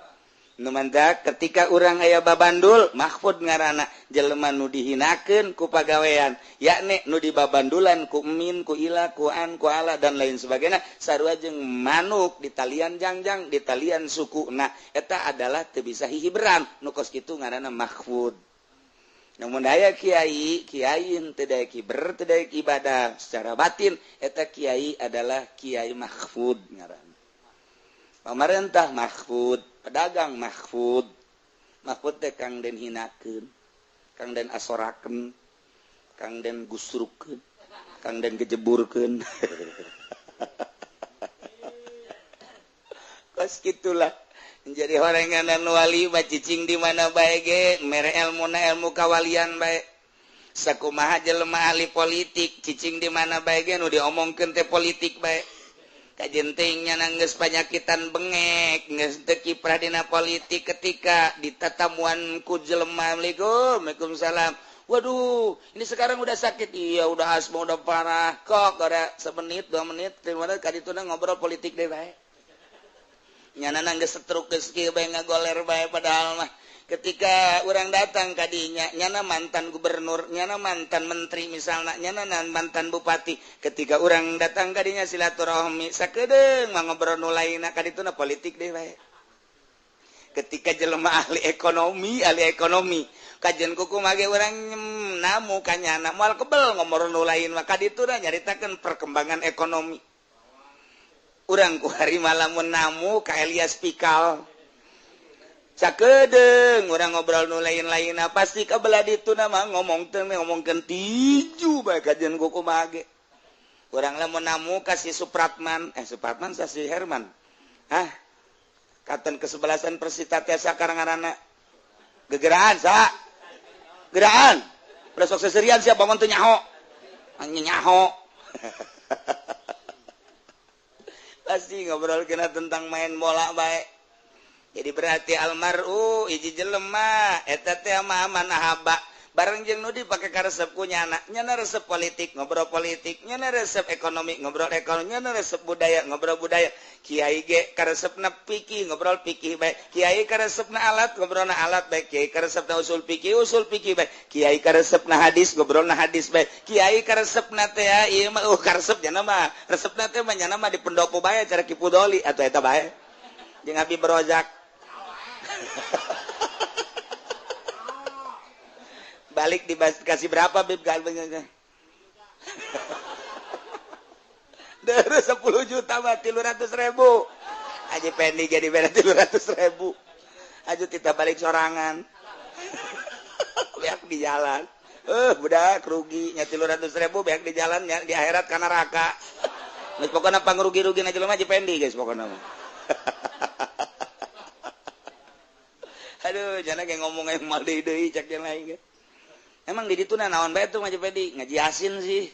Nu mantak ketika urang aya babandul mahfud ngaranna jelema nu dihinakeun ku pagawean yakni nu dibabandulan ku min ku ila ku an ku ala dan lain sebagainya sarua jeung manuk di talian jangjang di talian sukuna eta adalah teu bisa hihiberan nu kos kitu ngaranna mahfud. Namun daya kiai, kiai teu daek hiber, teu daek ibadah secara batin, eta kiai adalah kiai mahfud ngaranna. Pamarentah mahfud, pedagang mahfud. Mahfud teh kang den hinakeun, kang den asorakeun, kang den gusrukeun, kang den gejeburkeun. Kos kitulah. Jadi horenganan wali mah cicing di mana bae ge mere elmuna ilmu kawalian bae. Sakumaha jelema ahli politik cicing di mana bae ge nu diomongkeun teh politik bae. Kajen teuing nya geus panyakitan bengek geus teu kiprah dina politik ketika ditatamuan ku jelema Assalamualaikum, waalaikumsalam. Waduh, ini sekarang udah sakit. Iya, udah asma udah parah. Kok gara semenit, 2 menit, 3 menit kadituna ngobrol politik deui bae. Nyana geus setruk geus kieu bae ngagoler bae padahal mah ketika urang datang ka dinya nyana mantan gubernur, nyana mantan menteri misalna, nyana mantan bupati, ketika urang datang ka dinya silaturahmi sakedeung mah ngobrol nu lainna ka dituna politik deui bae. Ketika jelema ahli ekonomi kajian kuku mage urang namu ka nyana moal kebel ngobrol nu lain mah ka dituna nyaritakeun perkembangan ekonomi. Urang ku hari malamun namu ka Elias Pikal sakedeung urang ngobrol nu lain-lain pasti ka belah ditu mah ngomong teh ngomongkeun tiju bae kajian kuku mage. Urang lamun namu ka si Supratman, Supratman sa si Herman. Hah? Katen kesebelasan Persita teh sakarang ngaranna. Gegeraan sa. Geraan. Besok seserian sia bangun teu nyaho. Nyaho. Pasti ngobrol kena tentang main bola baik. Jadi berarti almaru hiji jelema eta teh mah manahaba bareng jeung nu dipake karesep ku nyana, nyana resep politik ngobrol politik, nyana resep ekonomi ngobrol ekonomi, nyana resep budaya ngobrol budaya. Kiai ge karesepna fikih ngobrol fikih bae, kiai karesepna alat ngobrolna alat bae, kiai karesepna usul fikih bae, kiai karesepna hadis ngobrolna hadis bae, kiai karesepna teh ieu mah karesep nyana mah resepna teh mah nyana mah di pendopo bae cara Ki Pudoli atuh eta bae jeung Habib Rozak. Balik dikasih berapa Bib galbengnya? Dari 10 juta mah 300.000. Aja pendi jadi beda 300.000. Aja kita balik sorangan. Beak di jalan. Budak rugi nya 300.000 beak di jalan nya di akhirat ka neraka. Geus pokona pangrugi-rugi na jelema Pendi guys pokona mah. Aduh, jangan kayak ngomong yang mal deui cek yang lain. Emang di ditu naon bae tuh Haji Pendi? Ngaji Yasin sih.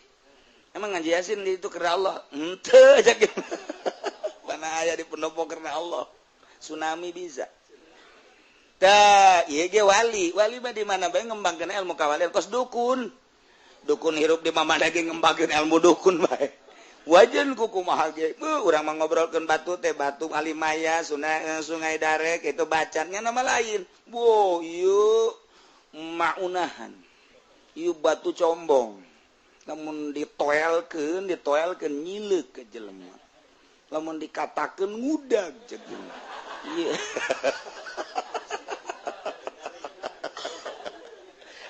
Emang ngaji Yasin di itu karena Allah? Henteu cek. Mana aya di pendopo karena Allah. Tsunami bisa. Tah, ieu ge wali. Wali mah di mana bae ngembangkeun ilmu kawalian kos dukun. Dukun hirup di mana ge ngembangkeun ilmu dukun bae. Wajan kukumaha ge. Urang mah ngobrolkeun batu teh batu Alimaya, sungai Darek itu bacannya nama lain. Wo, ieu maunahan. Ieu batu combong. Lamun ditoelkeun nyileuk ke jelema. Lamun dikatakeun ngudag jeung jelema. Ieu.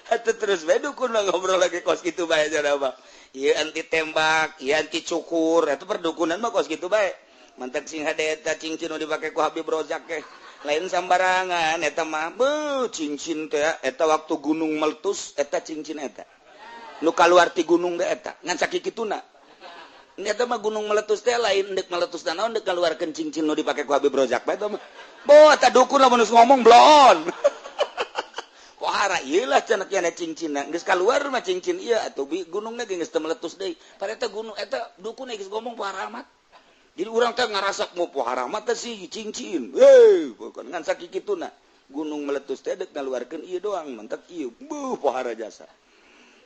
Atuh terus bae dukun mah ngobrol lagi kos kitu bae cenah. Iya anti tembak, iya anti cukur, itu perdukunan mah kos gitu bae. Mantak sing hade eta cincin nu dipake ku Habib Rozak ke. Lain sambarangan eta mah beuh cincin teh eta waktu gunung meletus eta cincin eta. Nu kaluar ti gunung teh eta, ngan sakikituna. Eta mah gunung meletus teh lain deuk meletus naon deuk kaluarkeun cincin nu dipake ku Habib Rozak bae eta mah. Boh eta dukun lamun geus ngomong bloon. Pohara ieu lah cenah kieu cincinna geus kaluar mah cincin ieu atuh gunungna ge geus teu meletus deui. Padahal eta gunung eta dukun geus ngomong pohara amat. Jadi urang teh ngarasak mau pohara amat teh si cincin. Heuh, bukan ngan sakikituna. Gunung meletus teh deuk ngaluarkeun ieu doang, mentek ieu. Beuh pohara jasa.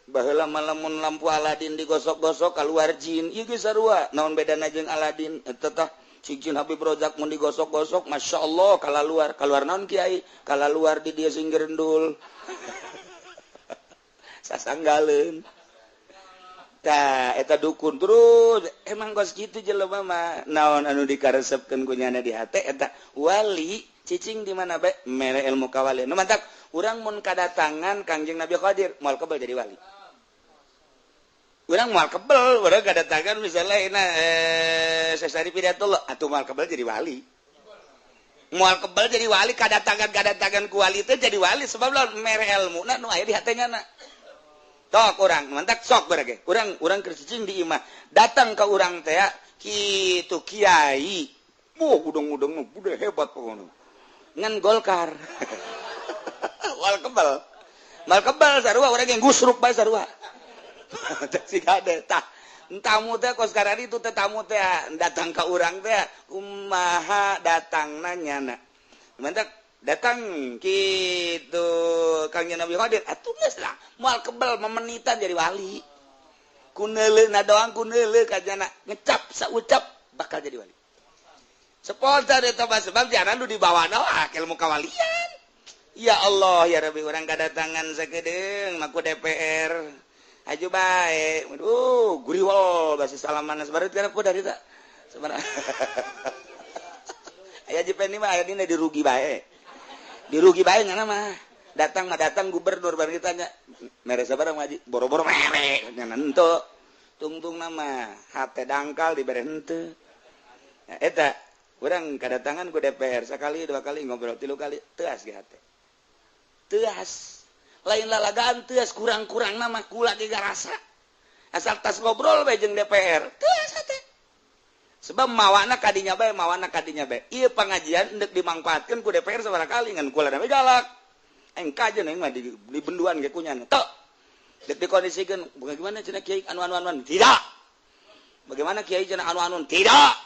Baheula mah lamun lampu Aladin digosok-gosok kaluar jin, ieu geus sarua. Naon bedana jeung Aladin? Eta tah cincin Habib Rozak mun digosok-gosok Masya Allah kalaluar kaluar naon kiai kalaluar di dia sing gerendul sasanggaleun tah eta dukun terus emang kos kitu jelema mah naon anu dikaresepkeun ku nyana di hate eta wali cicing di mana bae mere ilmu kawalian nu mantak urang mun kadatangan Kangjeng Nabi Khadir moal kebel jadi wali. Urang moal kebel, urang kadatangan misalnya ina sesari pidatullah atuh moal kebel jadi wali. Moal kebel jadi wali kadatangan ku wali teh jadi wali sebab lamun mere elmuna nu aya di hate nyana. Tok urang mantak sok barage. Urang keur cicing di imah, datang ka urang teh kitu kiai. Wah, udang-udang udah hebat pokona. Ngan Golkar. Moal kebel. Moal kebel sarua urang yang gusruk bae sarua. Si kade tah tamu teh kos karari itu teh tamu teh datang ka urang teh kumaha datangna nyana mantak datang kitu Kang Nabi Khadir atuh geus lah moal kebel memenitan jadi wali kuneuleuh na doang kuneuleuh ka jana ngecap saucap bakal jadi wali spontan eta mah sebab jana nu dibawana wah ilmu kawalian. Ya Allah ya Rabbi urang kadatangan sakedeung maku DPR aju bae, aduh, guriwol basi salaman sebarat kana po dari tak. Sebenarnya. Aya Jipendi mah aya dina dirugi bae. Dirugi bae ngana mah. Datang mah datang gubernur bareng ditanya, mere sabaraha ngaji? Boro-boro mere nya henteu. Tungtung nama hate dangkal dibere henteu. Ya, eta urang kadatangan ku DPR sakali dua kali ngobrol tilu kali teuas ge hate. Teuas. Lain lalagaan teas kurang-kurang nama kula ge garasa asal tas ngobrol bae jeung DPR teas hate sebab mawana kadinya bae ieu pangajian endek dimangfaatkeun ku DPR sabaraha kali ngan kula bae galak aing kajeun aing mah di benduan ge kunyana tok deuk dikondisikeun bagaimana cenah kiai anu-anu tidak bagaimana kiai cenah anu-anu tidak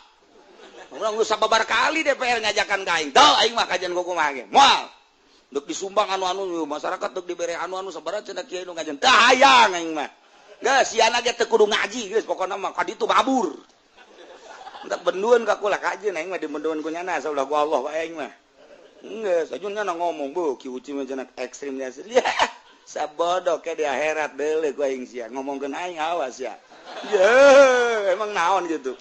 urang geus sababar kali DPR ngajakan ka aing teu aing mah kajeun kumaha ge moal dek disumbang anu-anu masyarakat dek dibere anu-anu sabaraha cenah kiai nu ngajen teu hayang aing mah geus siana ge teu kudu ngaji geus pokona mah ka ditu mabur entak benduan ka kula kajeun aing mah di benduan ku nyana saulah ku Allah bae aing mah geus ajeun nyana ngomong beuh ki uci mah cenah ekstrim nya sabodo ke di akhirat deuleuh ku aing sia ngomongkeun aing awas ya ye emang naon gitu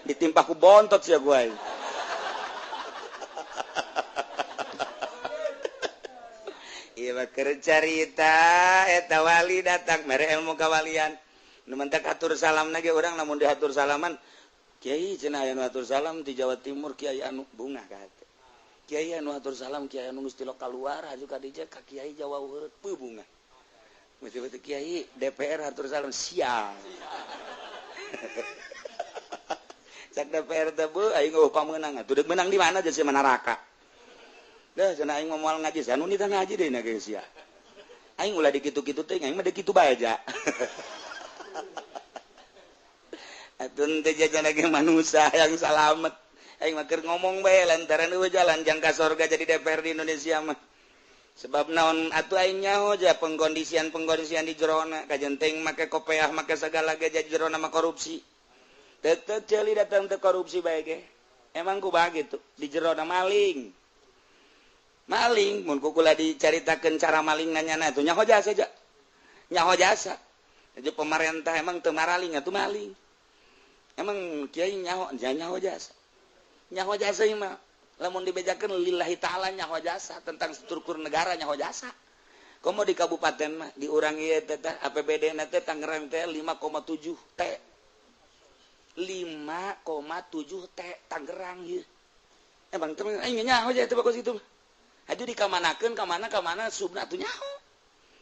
ditimpah ku bontot sia ku aing. Ieu mah keur carita eta wali datang mere ilmu kawalian. Nu mentak atur salamna ge urang lamun diatur salaman kiai cenah aya nu atur salam di Jawa Timur kiai anu bungah ka hate. Kiai anu atur salam kiai anu geus tilok kaluar haju ka dieu ka kiai Jawa Heureut peuh bungah. Mesti kiai DPR atur salam sial. Cak DPR teh bu aing eueuh pamenang atuh deuk menang di mana jeung si neraka. Dah cenah aing moal ngaji sia nu nitah ngaji deui na geus sia. Aing ulah dikitu-kitu teh aing mah deuk kitu bae aja. Atuh teh jajan lagi manusia yang salamet. Aing mah keur ngomong bae lantaran eueuh jalan jangka sorga jadi DPR di Indonesia mah. Sebab naon atuh aing nyaho ja pengkondisian-pengkondisian di jerona kajen teuing make kopeah make sagala ge jadi jerona mah korupsi. Tetep ceuli datang teh korupsi bae ge. Emang kumaha gitu di jerona maling. Maling mun kukula dicaritakeun cara maling nanyana atuh nyaho jasa ja. Nyaho jasa. Jadi pemerintah emang teu maraling atuh maling. Emang kiai nyaho nyaho jasa. Nyaho jasa ieu mah. Lamun dibejakeun lillahi ta'ala nyaho jasa tentang struktur negara nyaho jasa. Komo di kabupaten mah di urang ieu teh APBD na teh Tangerang teh 5,7 T. 5,7 T Tangerang ieu. Emang teh aing nyaho jasa teh bagus itu. Aju dikamanakeun ka mana subna atuh nyaho.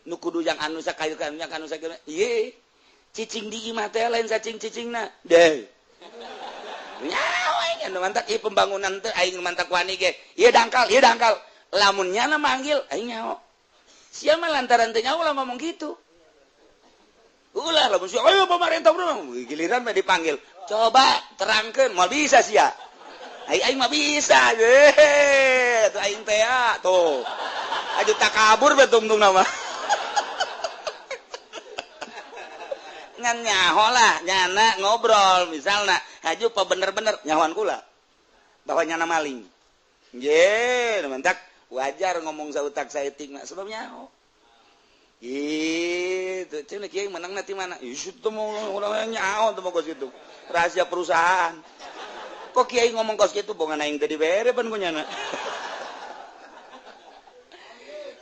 Nu kudu yang anu sakayu kan yang anu sakieu. Ieu cicing di imah teh lain sacing cicingna. Deh. Nyaho aing anu mantak ieu pembangunan teh aing mantak wani ge. Ieu dangkal, ieu dangkal. Lamun nyana manggil aing nyaho. Sia mah lantaran teh nyaho ulah ngomong gitu. Ulah lamun sia ayo pemerintah bro, giliran mah dipanggil. Coba terangkeun moal bisa sia. Aing aing mah bisa. Ye, tuh aing teh tuh. Aju takabur be tungtung nama. Ngan nyaho lah, nyana ngobrol misalna haju pa bener-bener nyahoan kula bahwa nyana maling. Nggih, mantak wajar ngomong sautak saeutik mah sebab nyaho. Gitu, cenah kiai menang ti mana? Ih, teu mau urang nyaho teu mau kos kitu. Rahasia perusahaan. Kok kiai ngomong kos kitu bongan aing teu dibere pan ku nyana.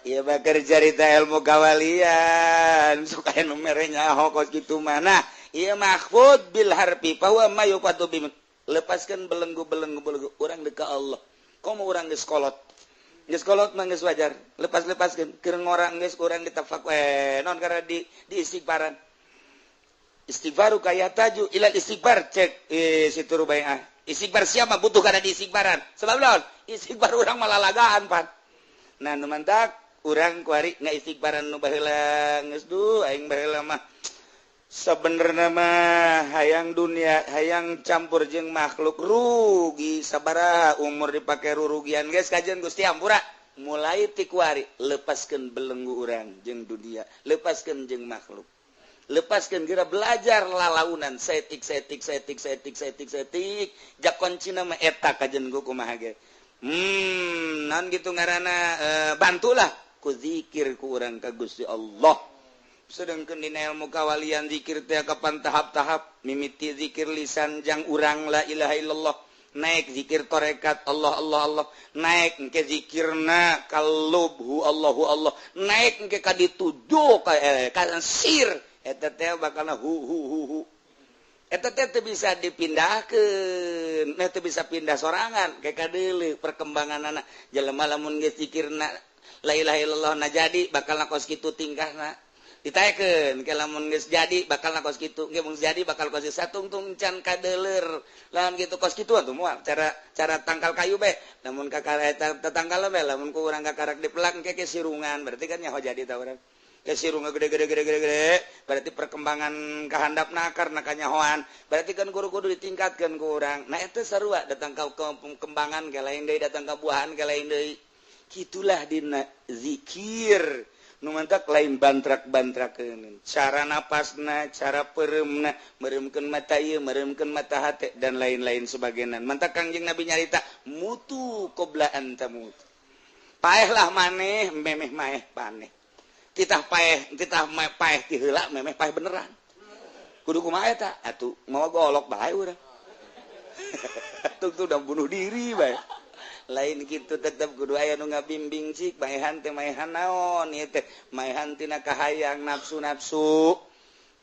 Iya bakar carita ilmu kawalian suka nu mere nyaho kos kitu mana. Iya mahfud bil harfi bahwa ma yuqadu bi lepaskan belenggu-belenggu belenggu urang deuk ka Allah. Komo urang geus kolot. Geus kolot mah geus wajar. Lepas-lepaskeun keur ngorang geus urang ditafak naon karena di istighfaran. Istighfaru kaya taju ilal istighfar cek situ rubaiah. Istighfar siapa butuh karena di istighfaran. Sebab naon? Istighfar urang malalagaan pan. Nah nu mantak urang kuari ngaistighfaran nu baheula geus duh aing baheula mah sabenerna mah hayang dunia hayang campur jeung makhluk rugi sabaraha umur dipake rurugian geus kajian Gusti ampura mulai ti kuari lepaskeun belenggu urang jeung dunia lepaskeun jeung makhluk lepaskeun geura belajar lalaunan saeutik saeutik saeutik saeutik saeutik saeutik jak kuncina mah eta kajian ku kumaha ge non gitu ngaranna bantulah ku zikir ku urang ka Gusti Allah. Sedangkan dina ilmu kawalian zikir teh kapan tahap-tahap mimiti zikir lisan jang urang la ilaha illallah naik zikir tarekat Allah Allah Allah naik engke zikirna kalub hu Allahu Allah naik engke ka dituju ka sir eta teh bakalna hu hu hu hu eta teh teu bisa dipindahkeun nah teu bisa pindah sorangan ke kadeuleu perkembanganana jelema lamun geus zikirna la ilaha illallah na jadi bakal kos kitu tingkahna ditaekeun ke lamun geus jadi bakal kos kitu ge mun jadi bakal kos satungtung can kadeuleur lamun kitu kos kitu atuh moal cara cara tangkal kayu bae lamun kakara eta tetangkal bae lamun ku urang kakarak dipelak engke ke sirungan berarti kan nyaho jadi ta urang ke sirungan gede gede gede gede gede berarti perkembangan kahandapna karena kanyahoan berarti kan guru-guru ditingkatkeun ku urang nah eta sarua datang ka perkembangan ke lain deui datang ka buahan ke lain deui kitulah dina zikir nu mantak lain bantrak-bantrakeun cara napasna cara pereumna meureumkeun mata ieu meureumkeun mata hate dan lain-lain sebagainya mantak Kangjeng Nabi nyarita mutu qabla an tamut paehlah maneh memeh maeh paneh titah paeh titah paeh ti heula memeh paeh beneran kudu kumaha eta atuh mawa golok bae urang atuh udah bunuh diri bae lain gitu tetep kudu aya nu ngabimbing cik maehan teh maehan naon ieu teh maehan tina kahayang nafsu-nafsu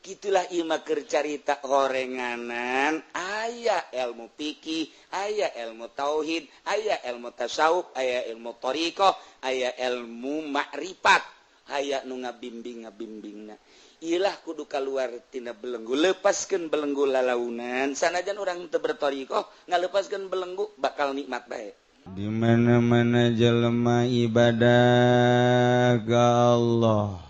Gitulah ieu mah keur carita horenganan, aya ilmu fikih, aya ilmu tauhid, aya ilmu tasawuf, aya ilmu thariqah, aya ilmu makrifat, aya nu ngabimbing-ngabimbingna. Ilah kudu keluar tina belenggu, lepaskan belenggu lalaunan. Sanajan orang teu bertoriqoh, ngalepaskeun belenggu bakal nikmat bae. Di mana-mana jelema ibadah ka Allah,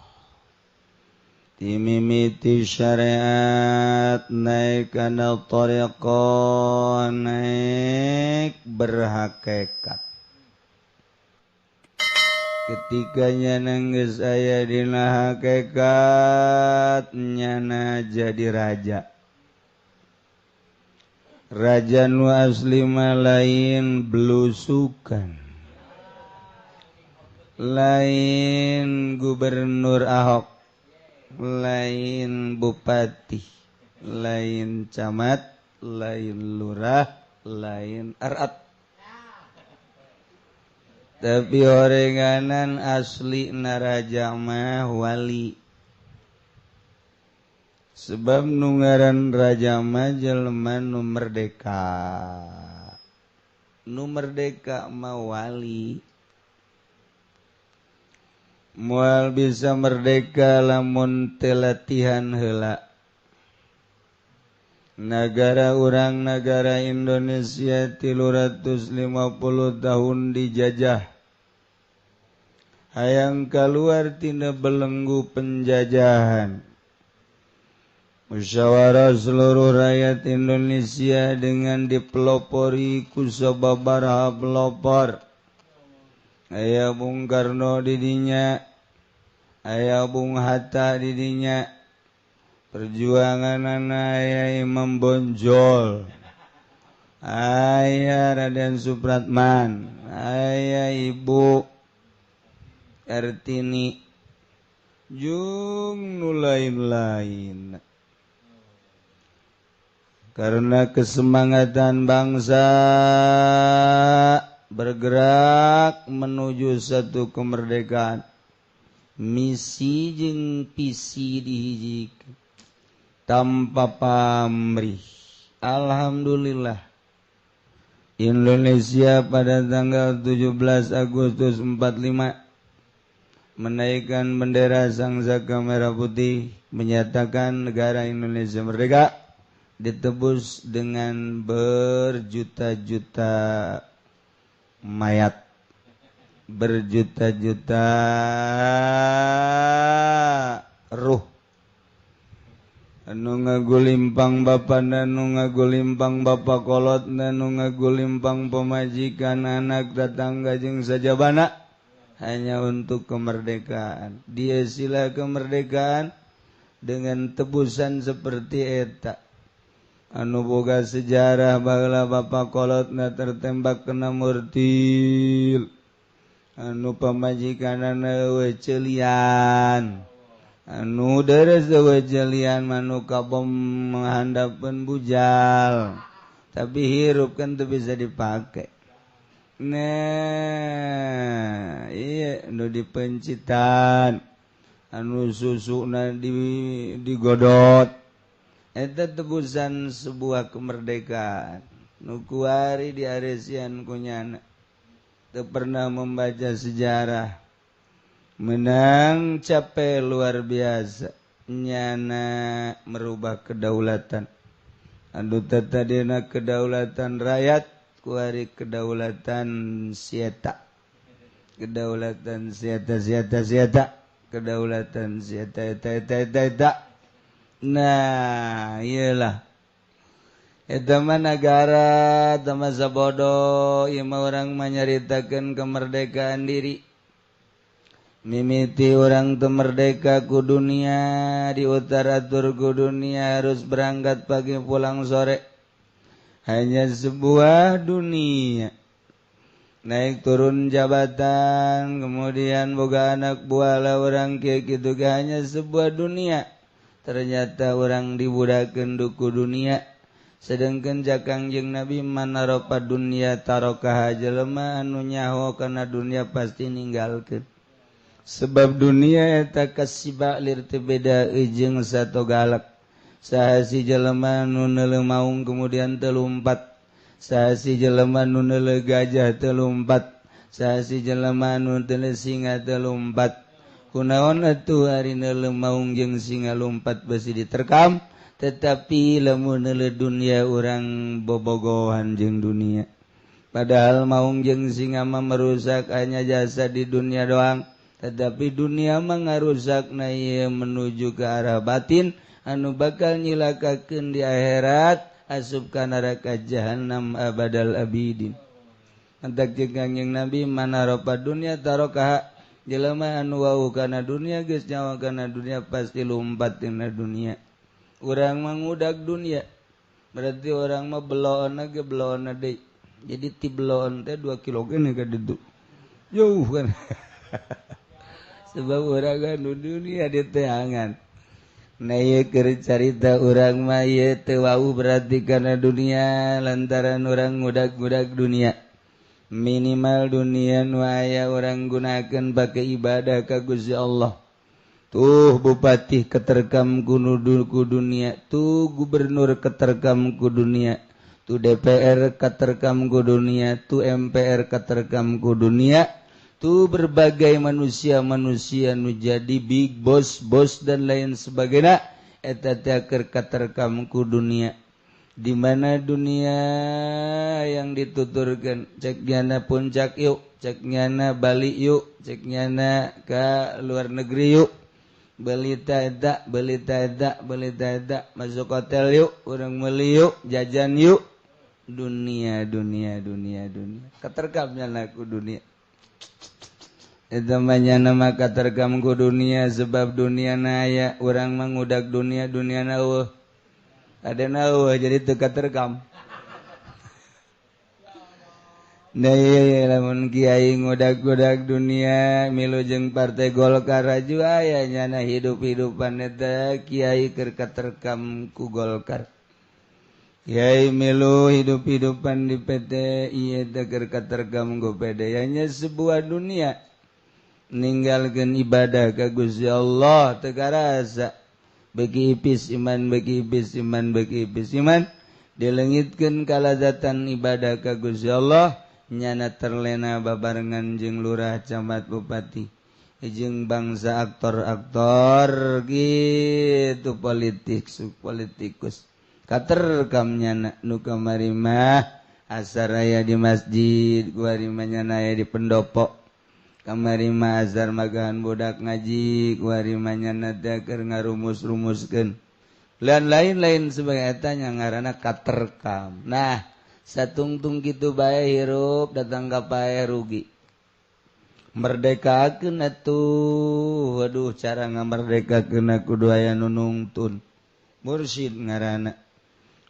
dimimiti syariat naik kana thariqah, naik berhakikat. Ketika nyana geus aya dina hakikat, nyana jadi raja. Raja nu asli mah lain belusukan, lain gubernur Ahok, lain bupati, lain camat, lain lurah, lain arat. Tapi orenganan asli naraja mah wali. Sebab nu ngaran raja mah jelema nu merdeka. Nu merdeka mah wali. Moal bisa merdeka lamun teu latihan heula. Nagara urang, nagara Indonesia 350 tahun dijajah. Hayang keluar tina belenggu penjajahan. Musyawarah seluruh rakyat Indonesia dengan dipelopori ku sababaraha pelopor. Aya Bung Karno didinya, aya Bung Hatta didinya, perjuangan aya Imam Bonjol, aya Raden Supratman, aya Ibu Kartini, jeung nu lain-lain. Karena kesemangatan bangsa bergerak menuju satu kemerdekaan, misi jeung visi dihijikeun tanpa pamrih. Alhamdulillah Indonesia pada tanggal 17 Agustus 45 menaikkan bendera Sang Saka Merah Putih, menyatakan negara Indonesia merdeka, ditebus dengan berjuta-juta mayat, berjuta-juta ruh. Anu ngagulimpang bapana, nu ngagulimpang bapa kolot, nu ngagulimpang pemajikan, anak, tetangga jeung sajabana, hanya untuk kemerdekaan. Dia sila kemerdekaan dengan tebusan seperti eta. Anu boga sejarah baheula bapa kolotna tertembak kena murtil, anu pamajikanana eueuh ceulian, anu deres eueuh ceulian, manu kabom menghandapeun bujal, tapi hirup kan teu bisa dipake. Nah, iya nu dipencitan, anu susuna digodot. Eta tebusan sebuah kemerdekaan. Nu kuari diaresian ku nyana. Teu pernah membaca sejarah. Menang capek luar biasa. Nyana merubah kedaulatan. Anu tadina kedaulatan rakyat, kuari kedaulatan sieta. Kedaulatan sieta sieta sieta. Kedaulatan sieta eta eta eta eta. Nah, iyalah. Eta mah nagara teu masa bodoh, ieu mah urang mah nyaritakeun kemerdekaan diri. Mimiti urang teu merdeka ku dunia, di utara tur ku dunia, harus berangkat pagi pulang sore. Hanya sebuah dunia. Naik turun jabatan, kemudian boga anak buah lah urang kieu kitu ge hanya sebuah dunia. Ternyata orang dibudakeun ku dunia. Sedangkan Kangjeng Nabi manaropa dunia tarokaha, jelema anu nyaho kana dunia pasti ninggalkeun. Sebab dunia eta kasiba lir teu beda jeung sato galak. Saha si jelema nu neuleuh maung kemudian teu lumpat, saha si jelema nu neuleuh gajah teu lumpat, saha si jelema nu neuleuh singa teu lumpat. Kunaon atuh ari neuleuh maung jeung singa lumpat besi diterkam, tetapi lamun neuleuh dunia urang bobogohan jeung dunia. Padahal maung jeung singa mah merusak hanya jasa di dunia doang, tetapi dunia mah ngarusak na ieu menuju ke arah batin anu bakal nyilakakeun di akhirat asup ka neraka jahannam abadal abidin. Mantak jeung Kangjeng Nabi mana ropa dunia tarokaha, jelema anu wau kana dunia geus nyawa kana dunia pasti lumpat dina dunia. Urang mah ngudag dunia, berarti urang mah beloon ge beloon deui. Jadi ti beloon teh 2 kilo geuning ka ditu. Jauh kan. Sebab urang anu dunia diteangan. Nah ieu keur carita urang mah ieu teu wau berarti kana dunia lantaran urang ngudag-ngudag dunia. Minimal dunia nu aya urang gunakeun pake ibadah ka Gusti Allah. Tuh bupati keterkam ku dunia, tuh gubernur keterkam ku dunia, tuh DPR keterkam ku dunia, tuh MPR keterkam ku dunia, tuh berbagai manusia-manusia nu jadi big boss, bos dan lain sebagainya eta teh keur katerkam ku dunia. Di mana dunia yang dituturkan, cek nyana puncak yuk, cek nyana Bali yuk, cek nyana ke luar negeri yuk, beli eta, beli eta, beli eta, masuk hotel yuk, urang meuli yuk, jajan yuk. Dunia, dunia, dunia, dunia. Katerkam nyana ku dunia. Eta mah nyana mah katerkam ku dunia sebab dunia na aya, urang mah ngudag dunia, dunia na eueuh. Ada na eueuh jadi teu katerkam. Nah iya lamun kiai ngudag-ngudag dunia milu jeung partai Golkar raju aya nyana hidup-hidupan eta kiai keur katerkam ku Golkar. Kiai milu hidup-hidupan di PT ieu teh keur katerkam ku PD nya sebuah dunia. Ninggalkeun ibadah ka Gusti Allah teu karasa. Bagi ipis iman, bagi ipis iman, bagi ipis iman, dilengitkeun kalazatan ibadah ka Gusti Allah nyana terlena babarengan jeung lurah, camat, bupati, jeung bangsa aktor-aktor gitu politik, politikus. Katerkam nyana nu kamari mah asar aya di masjid, kuari mah nyana aya di pendopo. Kamari mah azar magahan budak ngaji, kuari mah nyana teh keur ngarumus-rumuskeun. Lan lain-lain sebagai eta nya ngaranna katerkam. Nah, satungtung kitu bae hirup datang ka pae rugi. Merdekakeun atuh. Waduh, cara ngamerdekakeun kudu aya nu nungtun. Mursyid ngaranna.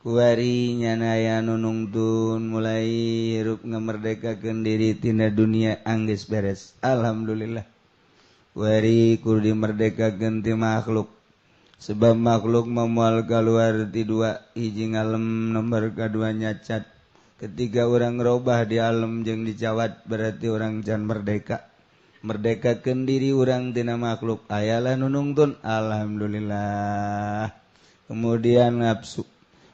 Kuari nyana aya nu nungtun mulai hirup ngamerdekakeun diri tina dunia anggeus beres. Alhamdulillah. Kuari kudu dimerdekakeun ti makhluk. Sebab makhluk memual keluar ti dua hiji ngalem nomor kadua nyacat. Ketika orang robah di alam jeung dicawat berarti orang can merdeka. Merdekakeun diri urang tina makhluk ayalah nu nungtun. Alhamdulillah. Kemudian nafsu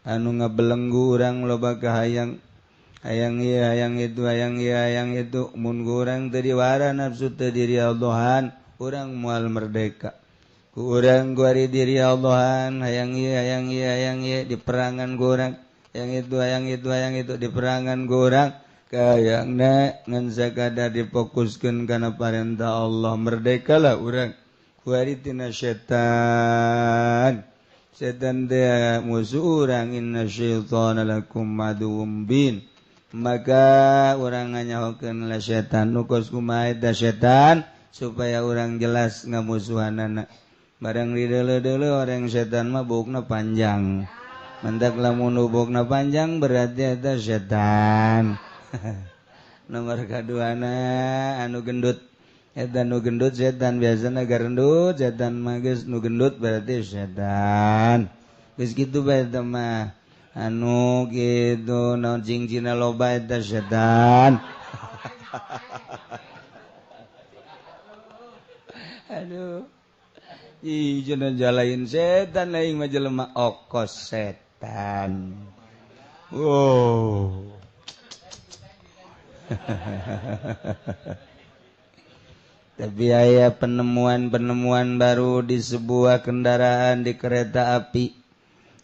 anu ngabelenggu urang loba kahayang, hayang ieu hayang itu, hayang ieu hayang itu. Mun urang teu diwara nafsu teu diri Allahan, urang moal merdeka. Ku urang kuari diri Allahan, hayang ieu hayang ieu hayang ieu diperangan ku urang, hayang itu hayang itu hayang itu diperangan ku urang. Kayangna ngan sakadar difokuskeun kana parentah Allah, merdekalah urang kuari tina setan. Setan teh musuh urang, inna syaitana lakum aduwwum mubin. Maka urang nganyahokeun la setan nu kos kumaha eta setan supaya urang jelas ngamusuhanana. Barang dideuleu-deuleu orang setan mah buukna panjang. Mendak lamun buukna panjang berarti eta setan. Nomor kaduana anu gendut. Eta nu gendut setan biasana garendut setan mah geus nu gendut berarti setan. Geus kitu bae eta mah. Anu kitu naon cingcina loba eta setan. Aduh. Ih cenah jalain setan aing mah jelema okos setan. Wow. Tapi aya penemuan-penemuan baru di sebuah kendaraan di kereta api.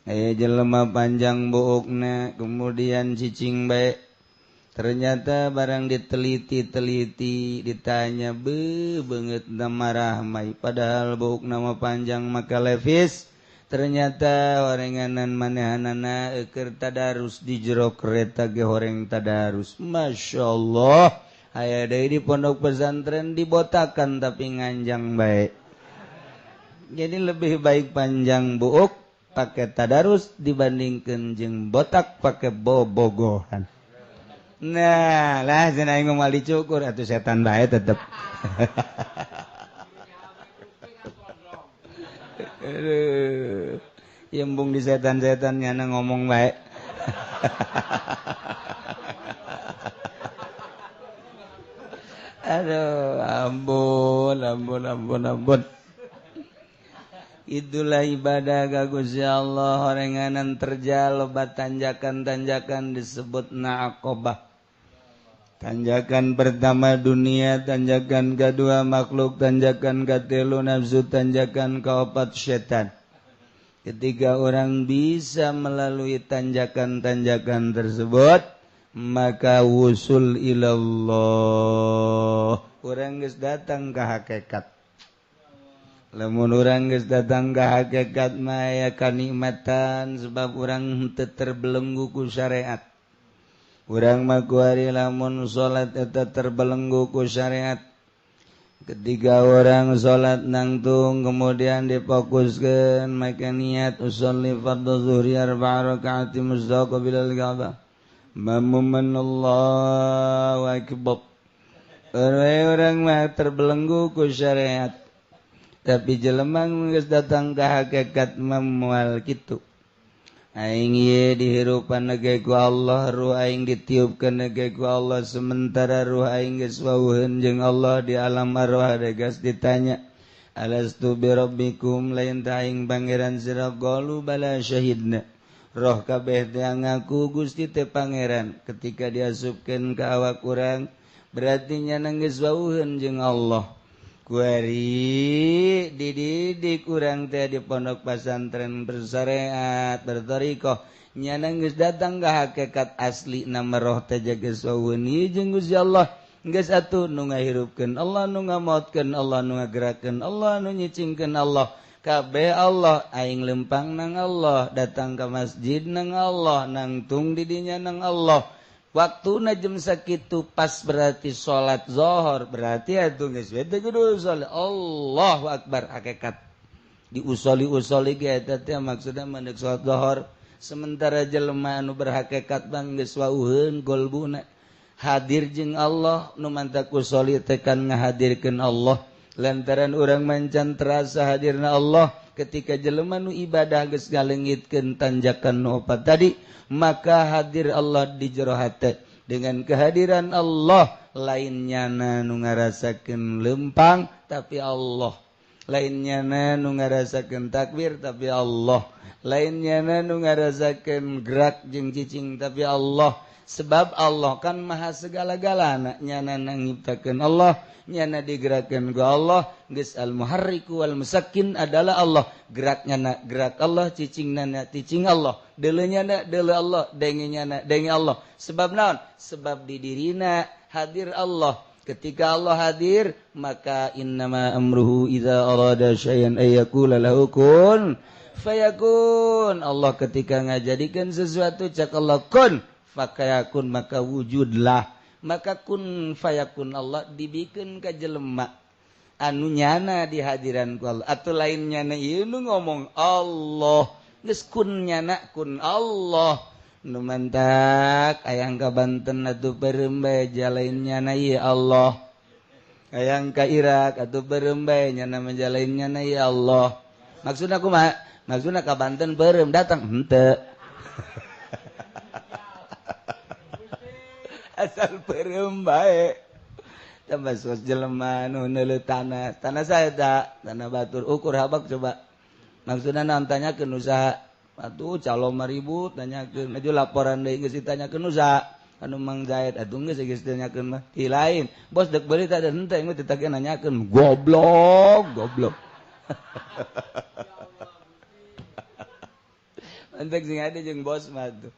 Aya jelema panjang buukna kemudian cicing bae. Ternyata barang diteliti-teliti ditanya be beungeut marah mai padahal buuk nama panjang maka levis. Ternyata orenganan manehanana keur tadarus di jero kereta ge horeng tadarus. Masya Allah. Aya deui di pondok pesantren dibotakan tapi nganjang bae. Jadi lebih baik panjang buuk pakai tadarus dibandingkan jeung botak pakai bobogohan. Nah, lah cenah aing moal dicukur atuh setan bae tetep. Aduh, embung di setan-setan nyana ngomong bae. Aduh, ampun, ampun, ampun, ampun. Itulah ibadah ka Gusti Allah horenganan terjal loba tanjakan-tanjakan disebut naqobah. Tanjakan pertama dunia, tanjakan kedua makhluk, tanjakan katilu nafsu, tanjakan keempat setan. Ketika orang bisa melalui tanjakan-tanjakan tersebut, maka wusul ilallah. Urang geus datang ka hakikat. Lamun urang geus datang ka hakikat mah aya kanikmatan sebab urang henteu terbelenggu ku syariat. Urang mah kuari lamun salat eta terbelenggu ku syariat. Ketika orang salat nangtung kemudian difokuskeun maka niat usolli fardhu zuhri arba'a rakaati mustaqbilal Ka'bah. Mamuman Allahu akbar. Orang mah terbelenggu ku syariat. Tapi jelema geus datang ka hakikat moal kitu. Aing ieu dihirupan ge ku Allah, ruh aing ditiupkeun ge ku Allah, sementara ruh aing geus wawuheun jeung Allah di alam arwah geus ditanya, alastu bi rabbikum lain ta aing pangeran sira qalu bala syahidna. Roh kabeh teh ngaku Gusti teh pangeran. Ketika diasupkeun ka awak urang berarti nya geus wawuheun jeung Allah. Kuari dididik urang teh di pondok pesantren bersyariat berthariqah nya geus datang ka hakikat asli nama roh teh geus wawuheun jeung Gusti Allah. Geus atuh nu ngahirupkeun Allah, nu ngamaotkeun Allah, nu ngagerakeun Allah, nu nyicingkeun Allah. Kabeh Allah, aing lempang nang Allah, datang ke masjid nang Allah, nangtung didinya nang Allah. Waktuna jam sakitu pas berarti salat zuhur, berarti atuh geus we teh kudu salat. Allahu akbar hakikat. Diusoli-usoli ge eta teh maksudna mendek salat zuhur. Sementara jelema anu berhakikat bang geus wauheun golbuna hadir jeung Allah, nu mantak usoli teh kan ngahadirkeun Allah. Lantaran urang mancan terasa hadirna Allah ketika jelema nu ibadah geus ngalengitkeun tanjakan nu opat tadi, maka hadir Allah di jero hate. Dengan kehadiran Allah lain nyana nu ngarasakeun lempang tapi Allah, lain nyana nu ngarasakeun takbir tapi Allah, lain nyana nu ngarasakeun gerak jeung cicing tapi Allah. Sebab Allah kan maha segala-galana, nyana nyiptakeun Allah, nyana digerakkeun ku Allah. Geus al-muharriku wal musakkin adalah Allah. Gerak nyana gerak Allah, cicing nana cicing Allah, deuleu nyana deuleu Allah, denge nyana denge Allah. Sebab naon? Sebab di dirina hadir Allah. Ketika Allah hadir, maka innama amruhu idza arada syai'an ay yaqula lahu kun fayakun. Allah ketika ngajadikeun sesuatu cak Allah kun fakayakun, maka wujudlah. Maka kun fayakun Allah dibikeun ka jelema anu nyana di hadiran ku Allah. Atuh lain nyana ieu nu ngomong Allah, geus kun nyana kun Allah. Nu mantak ayang ka Banten atuh beureum bae jalain nyana ieu Allah. Ayang ka Irak atuh beureum bae nyana menjalain nyana ieu Allah. Maksudna kumaha? Maksudna ka Banten beureum datang henteu. Asal beureum bae. Tambah sos jelema nu neuleuh tanah. Tanah saya tak, tanah batur ukur habak coba. Maksudna naon tanyakeun usaha. Atuh calo mah ribut tanyakeun, maju laporan deui geus ditanyakeun usaha. Anu Mang Zaid atuh geus geus nanyakeun mah. Ti lain, bos dek beuli teh henteu aing mah teu nanyakeun. Goblok, goblok. Mantek sing ade jeung bos mah tuh.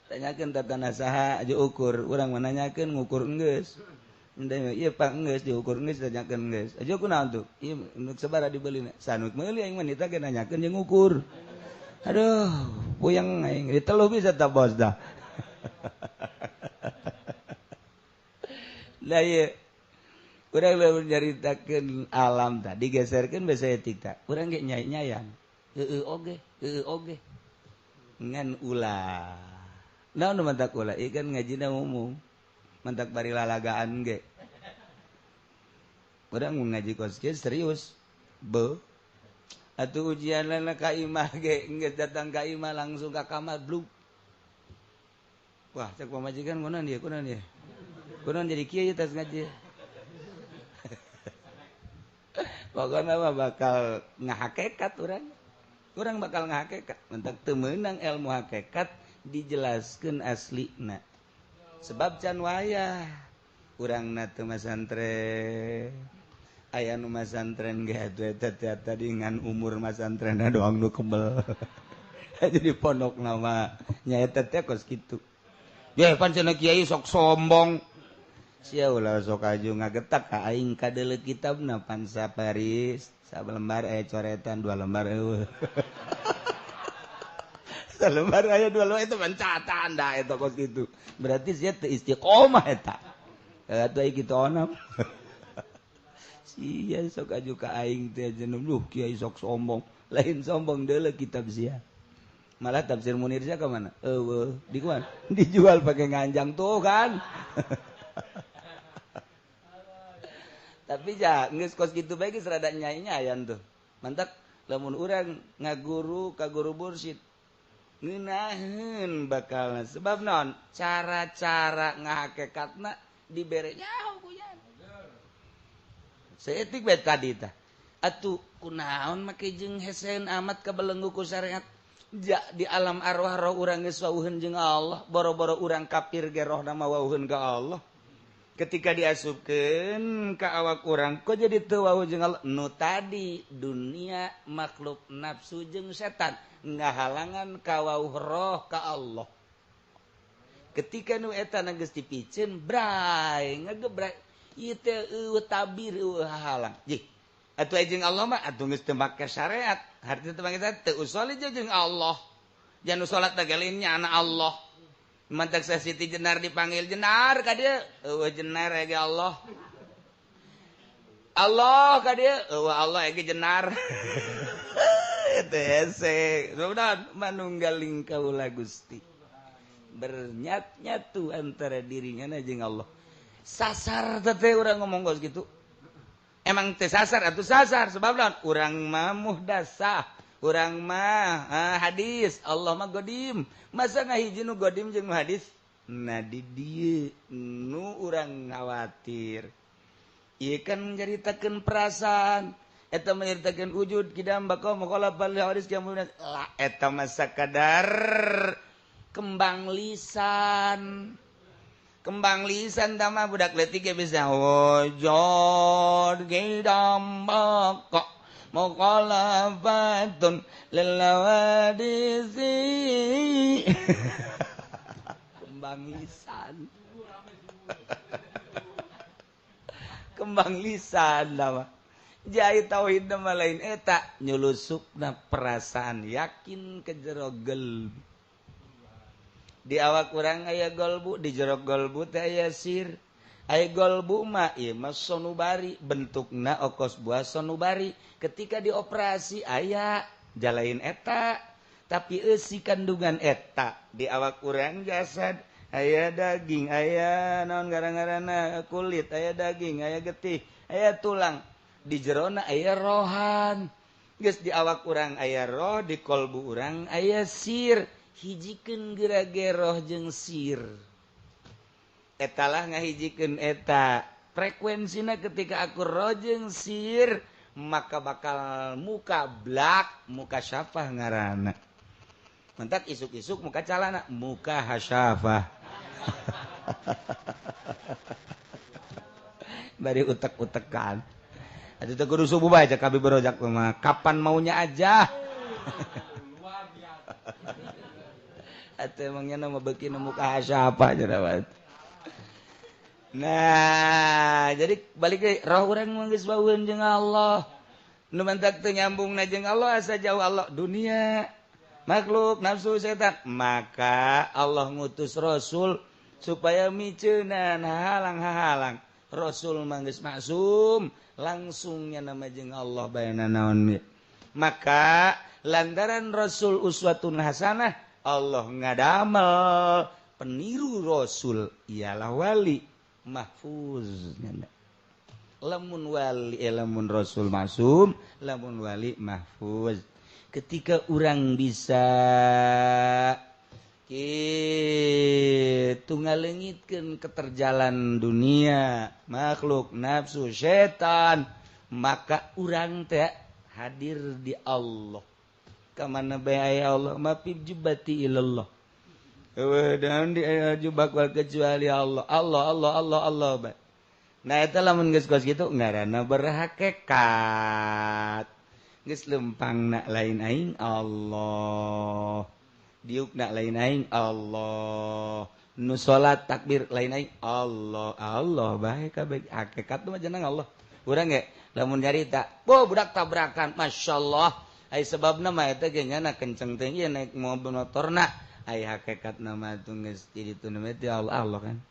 Tanyakeun tanah saha aja ukur, urang mah nanyakeun ngukur geus. Henteu ieu pak geus diukur geus tanyakeun geus. Aja kunaon tuh? Ieu nu sabaraha dibelina? Sanut meuli aing mah nita ge nanyakeun jeung ngukur. Aduh, puyeng aing diteluh bisa ta bos dah. Lah ieu urang lamun nyaritakeun alam tadi digeserkeun basa etika. Urang ge nyai-nyayang. Heueuh oge, heueuh oge. Ngan ulah. Naon nu mantak ulah? Ieu kan ngajina umum. Mantak bari lalagaan ge. Urang ngaji kos kieu serius. Be. Atuh ujianna ka imah ge geus datang ka imah langsung ka kamar blug. Wah, cek pamajikan kunaon ieu, kunaon ieu. Kunaon jadi kieu ieu tas ngaji. Pokona mah bakal ngahakekat urang. Urang bakal ngahakekat. Mentak teu meunang ilmu hakikat dijelaskeun aslina. Sebab can wayah urangna teu masantren. Aya nu masantren ge atuh eta teh tadi ngan umur masantrenna doang nu kebel. Jadi pondok nama nya eta teh kos kitu. Ye pan cenah kiai sok sombong. Sia ulah sok aju ngagetak ka aing kadeuleu kitabna pan saparis salembar aya coretan dua lembar eueuh. Salembar aya dua lembar itu pencatatan da eta kos kitu. Berarti sia teu istiqomah eta. Atuh ai kitu onam. Sia sok aju ka aing teh jeneng duh kiai sok sombong. Lain sombong deuleu kitab sia. Malah tafsir Munir sia ka mana? Eueuh, di kuan? Dijual pakai nganjang tuh kan. Tapi ja geus kos kitu bae geus rada nyai-nyayan tuh. Mantak lamun urang ngaguru ka guru mursyid ngeunaheun bakalna sebab naon? Cara-cara ngahakekatna dibere nyaho ku nya. Seetik bae tadi tah. Atuh kunaon make jeung hesen amat kabelenggu ku syariat. Ja di alam arwah roh urang geus wauheun jeung Allah, boro-boro urang kafir ge rohna mah wauheun ka Allah. Ketika diasupkeun ka awak urang kok jadi teu wauh jeung Allah? Nu tadi dunia makhluk nafsu jeung setan ngahalangan ka wauh roh ka Allah. Ketika nu eta geus dipiceun bray ngagebray ieu teh eueuh tabir eueuh hahalang. Jih atuh jeung Allah mah atuh geus teu make syariat. Hartina teu make syariat teu usoli jeung Allah. Jangan salat dagelin nya anak Allah. Mantak Siti Jenar dipanggil Jenar ka dieu, eueuh Jenar ge Allah. Allah ka dieu, eueuh Allah ge Jenar. Eta hese. Sudah manunggaling kaula Gusti. Bernyat-nyatu antara dirinya jeung Allah. Sasar teh urang ngomong geus kitu. Emang teh sasar atuh sasar sebab naon? Urang mah muhdasah. Urang mah hadis, Allah mah godim. Masa ngahiji nu godim jeung nu hadis? Nah di dieu nu urang khawatir. Ieu kan nyaritakeun perasaan, eta mah nyaritakeun wujud kidam baqa mukhalafal li hadis kemudian la eta mah sakadar kembang lisan. Kembang lisan tah mah budak leutik ge bisa wujud kidam baqa mukhalafatun lil-hawadisi. Kembang lisan. Kembang lisan mah. Jai tauhid mah lain eta nyulusupna perasaan yakin ke jero gelbu. Di awak urang aya golbu, di jero golbu teh aya sir. Ay golbu mah ieu mah sonubari, bentukna okos buah sonubari. Ketika dioperasi aya jalain eta, tapi eusi kandungan eta di awak urang jasad aya daging, aya naon gara-garana kulit, aya daging, aya getih, aya tulang. Di jerona aya rohan. Geus di awak urang aya roh, di kolbu urang aya sir. Hijikeun geura roh jeung sir. Etalah ngahijikeun eta frekuensina ketika aku rojeng sir maka bakal muka blak muka syafah ngaranna. Mentak isuk-isuk muka calana muka hasyafah. Bari utek-utekan. Atuh teu kudu subuh bae cek Habib Rozak mah. Kapan maunya aja. Atuh emangnya nama beuki nemu ka siapa cenah. Nah, jadi balik deui roh urang mah geus baueun jeung Allah. Nu mantak teu nyambungna jeung Allah asa jauh Allah dunia, makhluk, nafsu, setan. Maka Allah ngutus Rasul supaya miceunan halang-halang. Rasul mah geus maksum, langsungnya nama jeung Allah bae naon. Maka lantaran Rasul uswatun hasanah, Allah ngadamel peniru Rasul ialah wali mahfuz. Lamun wali lamun Rasul maksum, lamun wali mahfuz. Ketika urang bisa kitu ngalengitkeun keterjalan dunia, makhluk, nafsu, setan, maka urang teh hadir di Allah. Ka mana bae aya Allah, ma fi jubati ilallah. Eueuh dan di aya jubak kecuali Allah. Allah Allah Allah Allah bae. Nah eta lamun geus kos kitu ngaranna berhakikat. Geus lempangna lain aing Allah. Diukna lain aing Allah. Nu salat takbir lain aing Allah. Allah bae kabeh hakikat mah jeneng Allah. Urang ge lamun nyarita, "Bo budak tabrakan, masyaallah." Ai sebabna mah eta ge nyana kenceng teh ieu naik mobil motorna. Ai hakikatna mah teu geus di ditu mah teh Allah Allah kan.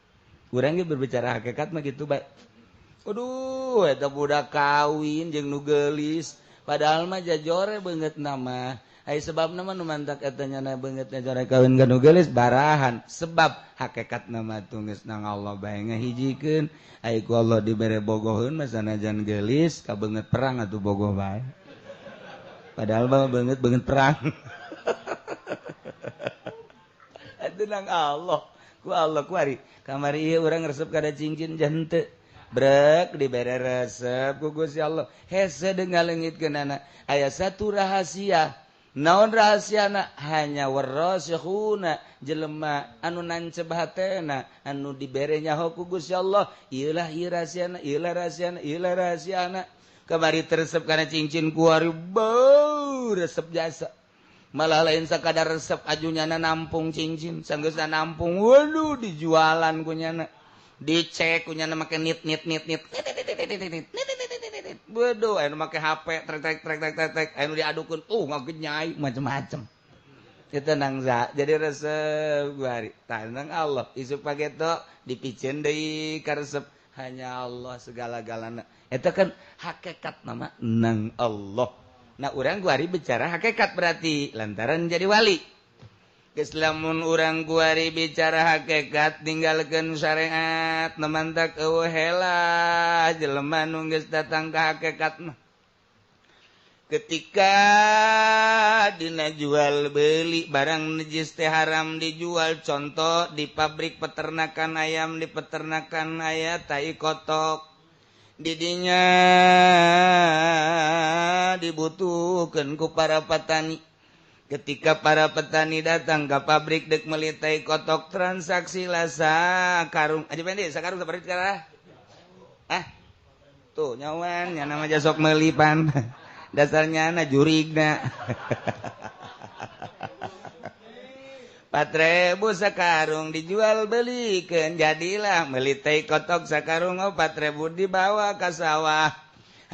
Urang ge berbicara hakikat mah kitu bae. Aduh, eta budak kawin jeung nu geulis, padahal mah jajore beungeut nama. Ai sebabna mah nu mantak eta nyana beungeutna jore kawin ka nu geulis barahan. Sebab hakikat nama teu geus nang Allah bae ngahijikeun. Ai ku Allah dibere bogoheun mah sanajan geulis ka beungeut perang atuh bogoh bae. Padahal mah beungeut perang. Atuh nang Allah. Ku Allah ku ari kamari ieu urang resep kada cincin jante. Brek dibere resep ku Gusti Allah. Hese deung ngalengitkeunana. Aya satu rahasia. Naon rahasiana? Hanya warasikhuna jelema anu nancep hatena anu dibere nyaho ku Gusti Allah. Ieulah ieu rahasiana, ieulah rahasiana, ieulah rahasiana. Kamari teresep kana cincin ku ari beuh resep jasa. Malah lain sakadar resep ajunyana nampung cincin, sanggeusna nampung waduh dijualan ku nyana. Dicek ku nyana make nit nit nit nit nit nit. Waduh anu make HP trek trek trek trek trek anu diadukeun ngagenyai macem-macem. Eta nangsa jadi resep ku ari. Tah nang Allah isuk pageto dipiceun deui ka resep hanya Allah segala-galana. Eta kan hakikat nama nang Allah. Nah urang kuari bicara hakikat berarti lantaran jadi wali. Geus lamun urang kuari bicara hakikat ninggalkeun syariat nemantak eueuh hela jelema nu geus datang ka hakikat mah. Ketika dina jual beli barang najis teh haram dijual, contoh di pabrik peternakan ayam, di peternakan aya tai kotok. Didinya dibutuhkan ku para petani. Ketika para petani datang ke pabrik dek meuli tai kotok, transaksi lah sakarung. Aja pendek sakarung seperti sekarang. Ah. Tuh nyawan nya nama jasok meuli pan. Dasarnya na jurigna. 4.000 sakarung dijual belikan, jadilah meuli tai kotok sakarung 4.000 dibawa ke sawah.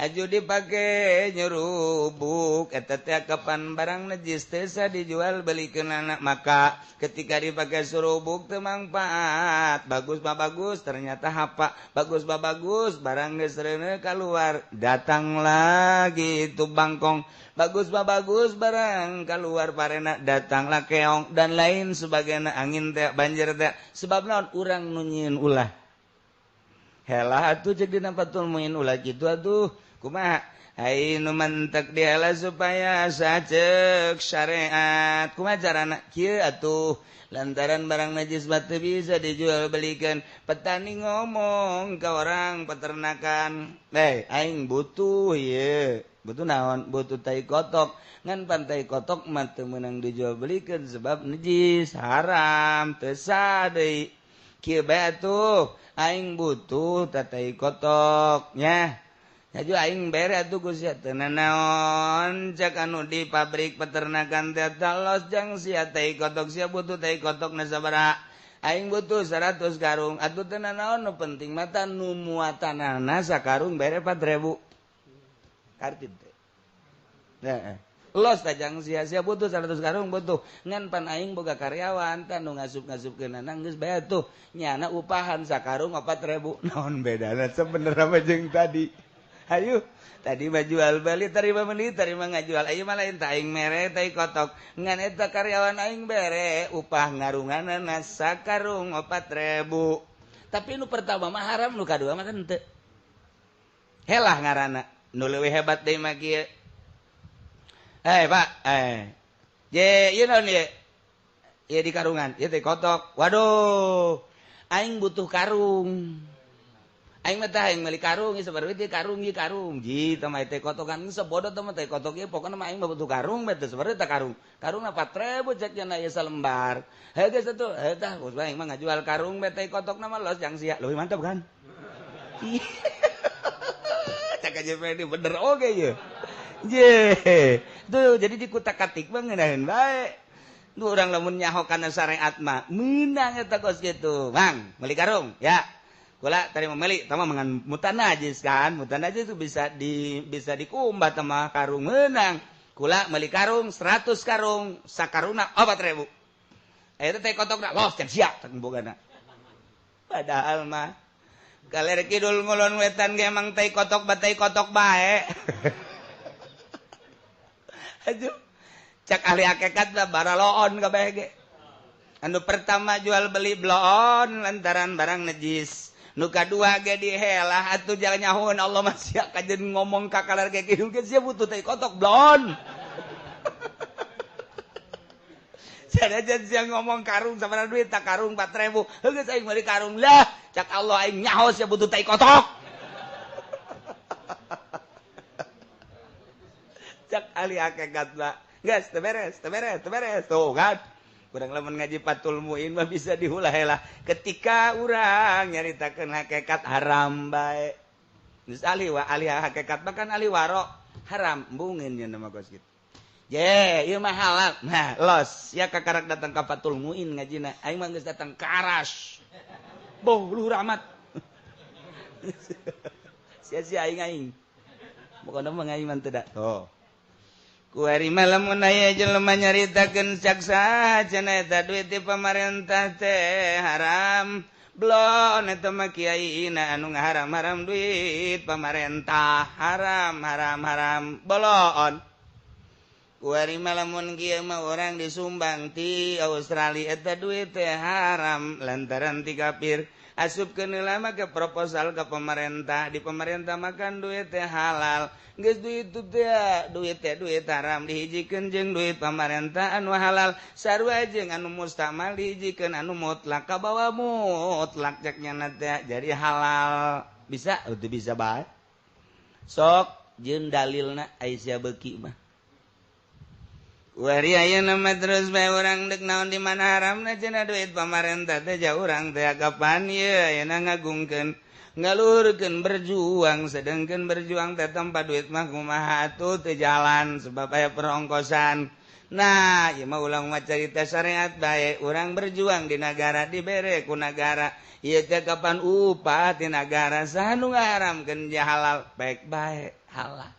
Haju dipake nyerubuk eta teh kapan barang najis teh dijual belikeun anak. Maka ketika dipake surubuk teu mangfaat, bagus mah bagus ternyata hapa, bagus mah bagus barang geus reuneuh kaluar, datang lagi itu bangkong, bagus mah bagus barang kaluar parena, datanglah keong dan lain sebagainya, angin teh banjir teh. Sebab naon urang nu nyieun ulah. Helah atuh ceuk dina Fathul Muin ulah kitu atuh. Kumaha? Ai nu mantek dihelah supaya saceuk syariat. Kumaha carana? Kieu atuh. Lantaran barang najis mah teu bisa dijual belikan. Petani ngomong ke orang peternakan, "Hei, aing butuh ieu." Butuh naon? Butuh tai kotok. Ngan pantai kotok mah teu meunang dijual belikan sebab najis, haram, teu sah deui. Kieu bae atuh aing butuh tai kotok nya. Nyaju aing bere atuh ku sia teu nanaon cek anu di pabrik peternakan teh los jang sia tai kotok sia butuh tai kotok na sabaraha. Aing butuh 100 karung atuh teu nanaon nu penting mah nu muatanana sakarung bere 4000. Kartid teh. Heeh. Los tajang sia-sia butuh 100 karung butuh ngan pan aing boga karyawan tah nu ngasup-ngasupkeun geus bae tuh nyana upahan sakarung 4000 naon bedana sebenarnya mah jeung tadi. Hayu tadi mah jual beli terima beli terima ngajual ayeuna mah lain tah aing mere tai kotok ngan eta karyawan aing bere upah ngarunganana sakarung 4000. Tapi nu pertama mah haram nu kadua mah henteu. Helah ngaranna nu leuwih hebat deui mah kieu. Pak, ye, ieu naon ye? Ieu di karungan, ieu teh kotok. Waduh, aing butuh karung. Aing mah tah aing meuli karung, ieu sabar teh karung ieu karung. Ji, teh mah teh kotokan sebodoh teh mah teh kotok ieu pokona mah aing mah butuh karung bae teh sabar teh karung. Karungna 4000 cek nya ieu salembar. Heuh geus atuh, heuh tah geus aing mah ngajual karung bae teh kotokna mah los jang sia. Leuwih mantap kan? Cak aja bener oge ieu. Je, tuh jadi dikutak-katik mah ngeunaheun bae. Nu urang lamun nyaho kana syariat mah meunang eta kos kitu. Bang, meuli karung ya. Kula tadi meuli tah mah mangan mutanajis kan. Mutanajis itu bisa dikumbah tah mah karung meunang. Kula meuli karung 100 karung, sakarungna 4000. Eta teh kotokna los teh siap teh bogana. Padahal mah kaler kidul ngulon wetan ge emang tai kotok batai kotok bae. Aduh, cak ahli hakikat lah baraloon kabeh ge. Anu pertama jual beli bloon lantaran barang najis. Nu kadua ge dihelah atuh jalan nyahoeun Allah mah sia kajen ngomong ka kaler ge kidul ge sia butuh tai kotok bloon. Sanajan sia ngomong karung sabaraha duit tak karung 4000. Heuh geus aing meuli karung lah. Cak Allah aing nyaho sia butuh tai kotok. Cak ahli hakikat lah. Geus teu beres, teu beres, teu beres. Tuh kan. Kurang lamun ngaji Fathul Muin mah bisa dihulah-helah. Ketika urang nyaritakeun hakikat haram bae. Geus ahli wa ahli hakikat mah kan ahli waro haram embungeun nya mah kos kitu. Ye, ieu mah halal. Nah, los ya kakarak datang ka Fathul Muin ngajina. Aing mah geus datang ka Aras. Boh luhur amat. Sia-sia aing aing. Pokona mah ngaiman teu da. Tuh. Kuari malam aya jelema nyaritakeun cak saha cenah eta duit ti pamarentah teh haram. Blon eta mah kiaina anu ngaharam-haram duit pamarentah haram haram haram bolon. Kuari malamun kieu mah urang disumbang ti Australia eta duit teh haram lantaran ti kafir. Asupkeun heula mah ke proposal ke pemerintah, di pemerintah makan duit teh halal. Geus duit teh duit teh duit haram dihijikeun jeung duit pamarentah anu halal. Sarua jeung anu mustamal dihijikeun anu mutlak kabawa mutlak cek nyana teh jadi halal. Bisa teu bisa bae. Sok jeung dalilna ai sia beuki mah. Wari ayeuna mah terus bae urang deuk naon di mana haramna cenah duit pamarentah teh jauh urang teh kapan ieu ayeuna ngagungkeun ngaluhurkeun berjuang sedengkeun berjuang teh tanpa duit mah kumaha atuh teu jalan sebab aya perongkosan. Nah, ieu mah ulang mah carita syariat bae urang berjuang di nagara dibere ku nagara. Ieu teh kapan upah ti nagara saha nu ngaharamkeun halal baik bae halal.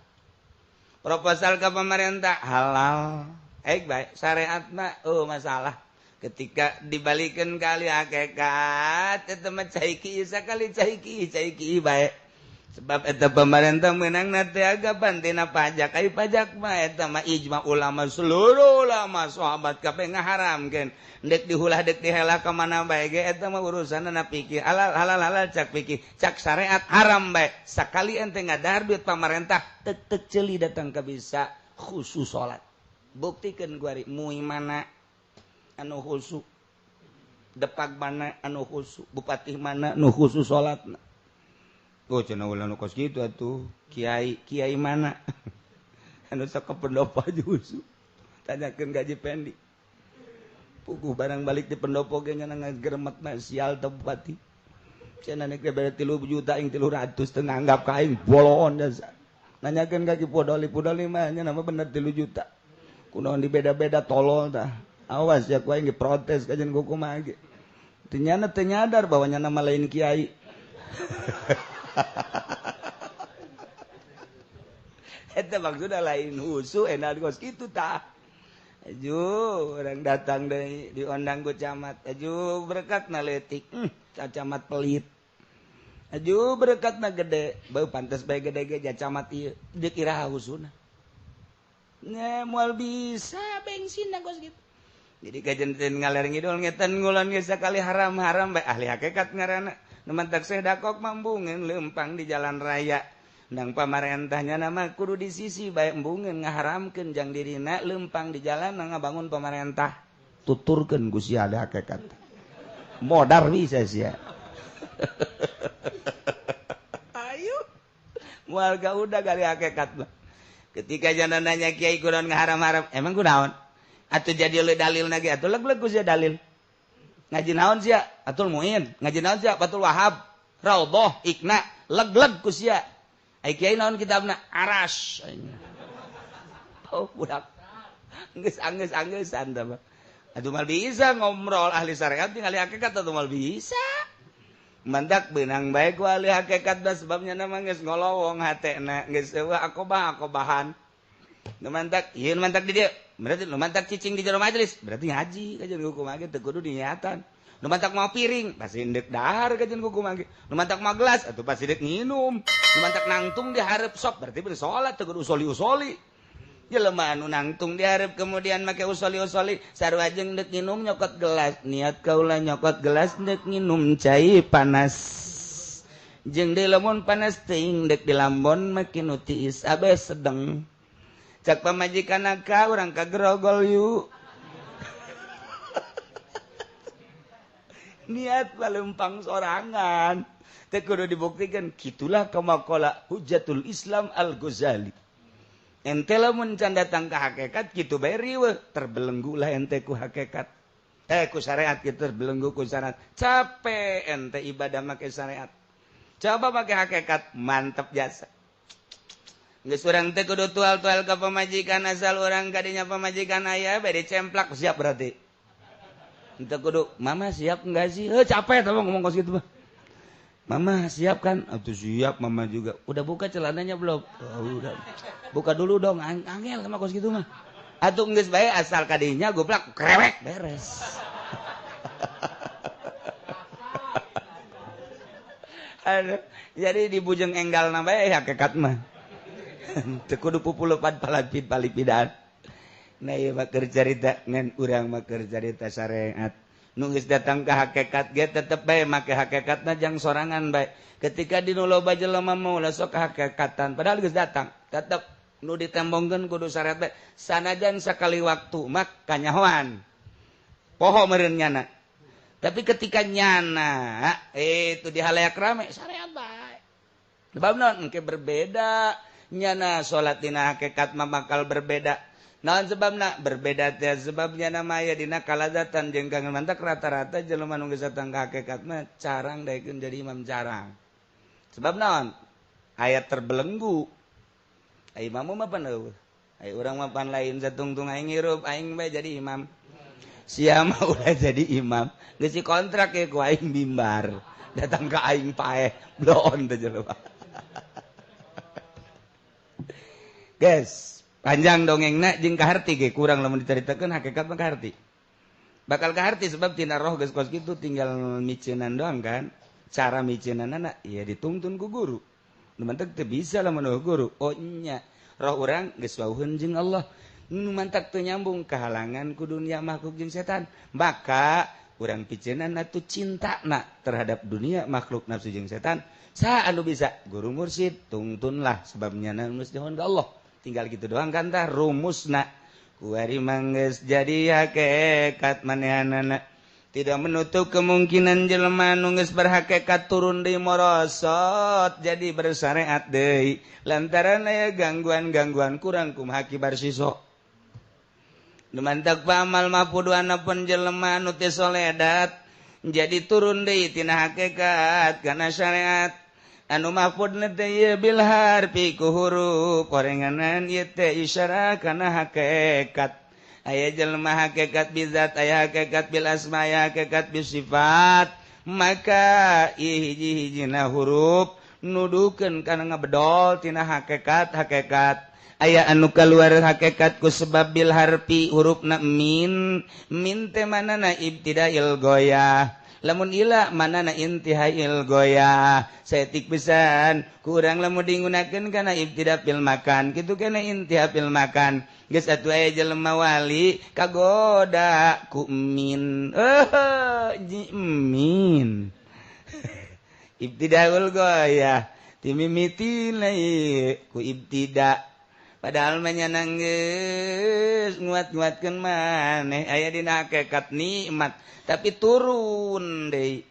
Proposal ke pemerintah halal. Baik syariat mah oh masalah. Ketika dibalikan kali hakikat eta mah cai ki sakali cai ki bae. Sebab eta pemerintah meunang na teh agapan tina pajak. Ai pajak mah eta mah ijma ulama seluruh ulama sahabat kabeh ngaharamkeun. Deuk dihulah deuk dihelah ka mana bae ge eta mah urusanna pikir halal halal halal cak pikir cak syariat haram bae. Sakali ente ngadahar duit pamarentah tek-tek ceuli datang ka bisa khusus salat. Buktikan guari mui mana anu khusus depak mana anu khusus bupati mana anu khusus salatna. Oh cenah ulah nu kos kitu atuh kiai kiai mana anu sok ka pendopo khusus tanyakeun gaji pendi. Puguh barang balik di pendopo ge nya ngageremet mah sial teh bupati. Cenah nek bere 3 juta aing 300 teu nganggap ka aing boloon jasa. Nanyakeun ka Ki Podoli, Podoli mah nya nama bener 3 juta. Kunaon dibeda-beda tolol tah. Awas ya ku aing diprotes ka jeung kumaha ge. Teu nyana teu nyadar bahwa nya nama lain kiai. Eta maksudna lain husu enak kos kitu tah. Aju orang datang deui diondang ku camat. Aju berkatna leutik. Camat pelit. Aju berkatna gede, beuh pantes bae gede ge ja camat ieu. Deuk iraha husuna. Nya moal bisa bensin kos kitu. Jadi kajen teh ngaler ngidul ngetan ngulon ge sakali haram-haram bae ahli hakikat ngaranna. Nu mantak sedakok mambungeun leumpang di jalan raya. Ndang pamarentahnya nama kudu di sisi bae embungeun ngaharamkeun jang dirina leumpang di jalan ngabangun pamarentah. Tuturkeun ku sia ahli hakikat. Modar bisa sia. Ayo. Warga udah gali hakikat mah. Ketika jana nanya kiai kunaon ngaharam-haram, emang kunaon? Atuh jadi le dalil nage atuh leg-leg ku sia dalil. Ngaji naon sia? Atul Muin, ngaji naon sia? Fathul Wahab, Raudhah, Ikna, leg-leg ku sia. Ai kiai naon kitabna? Aras. Oh budak. Geus anggeus-anggesan tah mah. Atuh mal bisa ngobrol ahli syariat jeung ahli hakikat atuh mal bisa. Mantak beunang bae ku ahli hakikat da sebabnya nama geus ngolowong hatena geus eueuh akobah-akobahan. Nu mantak ieu nu mantak di dieu, berarti nu mantak cicing di jero majelis, berarti ngaji kajian hukum ge teu kudu diniatan. Nu mantak mau piring, pasti ndek dahar kajian hukum ge. Nu mantak mau gelas atuh pasti dek nginum. Nu mantak nangtung di hareup sok berarti bener salat teu kudu usoli-usoli. Jelema anu nangtung dihareup kemudian make usoli-usoli sarua jeung deuk nginum nyokot gelas niat kaula nyokot gelas deuk nginum cai panas jeung deui lamun panas teuing deuk dilambon make nu tiis abe sedeng cak pamajikan ka urang ka grogol yuk. Niat balempang sorangan teu kudu dibuktikan kitulah kamakola Hujatul Islam Al-Ghazali. Ente lamun can datang ke hakikat kitu bae riweuh terbelenggu lah ente ku hakikat ku syariat kitu terbelenggu ku syariat capek ente ibadah make syariat coba make hakikat mantep jasa geus urang teh kudu tual-tual ka pamajikan asal urang kadinya pamajikan aya bae dicemplak siap berarti ente kudu mama siap enggak sih capek tah ngomong kos kitu mah. Mama siap kan? Atuh siap mama juga. Udah buka celananya belum? Oh, udah. Buka dulu dong, angel sama kos gitu mah. Atuh geus bae asal kadinya goblak krewek beres. Aduh, jadi di bujeng enggal na bae hakikat mah. Teu kudu pupulepan palapid palipidan. Nah ieu mah keur carita ngan urang mah keur carita syariat. Nu geus datang ka hakikat ge tetep bae make hakikatna jang sorangan bae. Ketika di nu loba jelema mah ulah sok hakikatan padahal geus datang tetep nu ditembongkeun kudu syariat bae. Sanajan sakali waktu mah kanyahoan. Poho meureun nyana. Tapi ketika nyana itu di halayak rame syariat bae. Sebab naon engke berbeda nyana salat dina hakikat mah bakal berbeda. Naon sebabna berbeda teh sebabnya nama aya dina kalazatan jeung kangen mantak rata-rata jelema nu geus datang ka hakikat mah carang daekeun jadi imam carang. Sebab naon? Aya terbelenggu. Ai imam mah pan eueuh. Ai urang mah pan lain satungtung aing hirup aing bae jadi imam. Sia mah ulah jadi imam. Geus dikontrak ye ku aing mimbar. Datang ka aing paeh bloon teh jelema. Guys, panjang dongengna jeung kaharti ge kurang lamun dicaritakeun hakikat mah kaharti. Bakal kaharti sebab tina roh geus kos kitu tinggal miceunan doang kan. Cara miceunanna ya dituntun ku guru. Nu mantak teu bisa lamun guru. Oh nya, roh urang geus wauheun jeung Allah. Nu mantak teu nyambung kahalangan ku dunia makhluk jeung setan. Maka urang piceunan atuh cintana terhadap dunia makhluk nafsu jeung setan. Saha anu bisa? Guru mursyid tungtunlah sebabnya geus dihon ka Allah. Tinggal gitu doang kan tah rumusna kuari manggeus jadi hakikat manehanana tidak menutup kemungkinan jelema nu geus berhakikat turun di morosot jadi bersyariat deui lantaran aya gangguan-gangguan kurang kumaha kibar siso. Dumantak pamal mahfud anapun jelema anu teu soledat jadi turun deui tina hakikat kana syariat. Anu mahfud teh ieu bil harfi ku huruf korenganan ieu teh isyarah kana hakikat. Aya jelema hakikat bizat, aya hakikat bil asma, aya hakikat bis sifat. Maka hiji-hijina huruf nudukeun kana ngabedol tina hakikat hakikat. Aya anu kaluar hakikat ku sebab bil harfi hurufna min, min teh manana ibtidail goyah. Lamun ila manana intihail goyah. Saeutik pisan kurang lamun digunakeun kana ibtida fil makan kitu kana intiha fil makan. Geus atuh aya jelema wali kagoda ku min. Min. Ibtidaul goyah timimiti ku ibtida. Padahal mah nya geus nguat-nguatkeun maneh aya dina hakikat nikmat tapi turun deui.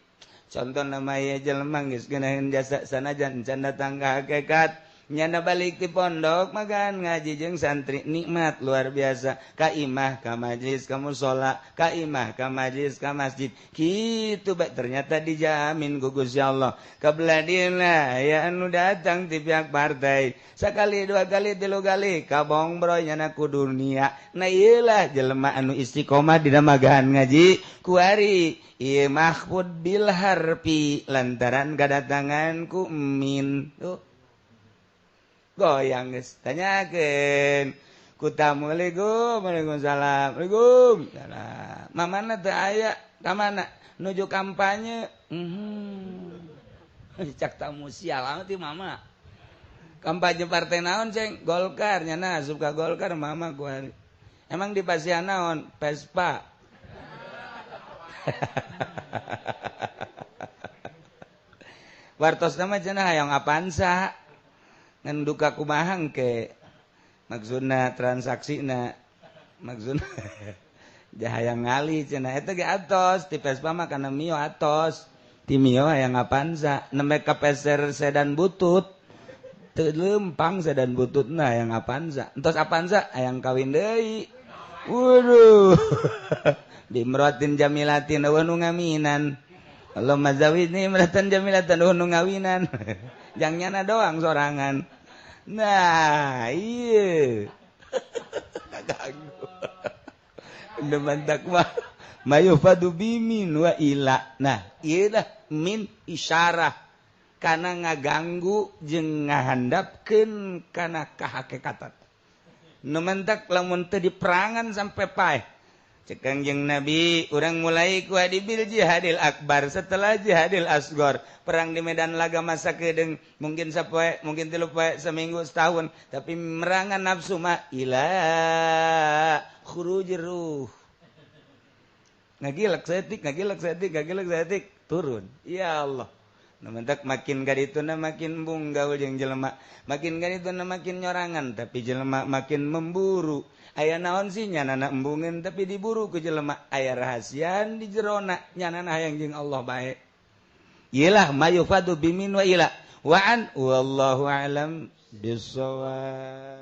Contohna mah aya jelema geus ngeunaheun jasa sanajan can datang ka hakikat nyana balik ti pondok magan ngaji jeung santri nikmat luar biasa ka imah ka majlis ka musala ka imah ka majlis ka masjid kitu bae ternyata dijamin ku Gusti Allah. Kabeladina aya anu datang ti pihak partai sakali dua kali tilu kali kabong bro nyana ku dunia. Nah ieu lah jelema anu istiqomah dina magahan ngaji kuari ieu mahfud bil harfi lantaran kadatangan ku min. Tuh goyang geus tanyakeun ku tamu, "Assalamualaikum." "Waalaikumsalam." "Waalaikumsalam." Mamana teu aya ka mana? Nuju kampanye. Cak tamu sial amat ieu mama. Kampanye partai naon, Ceng? Golkar nyana asup ka Golkar mama ku hari. Emang di pasian naon? Vespa. Wartos nama cenah hayang Avanza. Ngan duka kumaha engke maksudna transaksina maksudna hayang ngali cenah eta ge atos ti Vespa mah kana Mio atos ti Mio hayang Avanza nembe ka peser sedan butut teu lempang sedan bututna hayang Avanza entos Avanza hayang kawin deui. Waduh. Bimratin jamilatin wa nu ngaminan. Allahumma zawidni imratan jamilatan wa nu ngawinan. Jang nyana doang sorangan. Nah, iya. Kaganggu. Deman takwa mayufadu bimin wa ila. Nah, ieu lah min isyarah kana ngaganggu jeung ngahandapkeun kana kahakikatan. Nu mentak lamun teu diperangan sampai paeh. Cek Kangjeng Nabi, urang mulai ku adibil jihadil akbar setelah jihadil asgor. Perang di medan laga masa kedeung mungkin sapoe, mungkin 3 poe, seminggu, setahun, tapi merangan nafsu mah ila khurujir ruh. Ngagilek saeutik, ngagilek saeutik, ngagilek saeutik, turun. Ya Allah. Nu mentak makin kadituna makin embung gaul jeung jelema, makin kadituna makin nyorangan, tapi jelema makin memburu. Aya naon sih nyanana embungeun tapi diburu ku jelema, aya rahasian di jerona nyanana hayang jeung Allah bae. Iyalah mayufadu bimin wa ila wa an wallahu alam bisawab.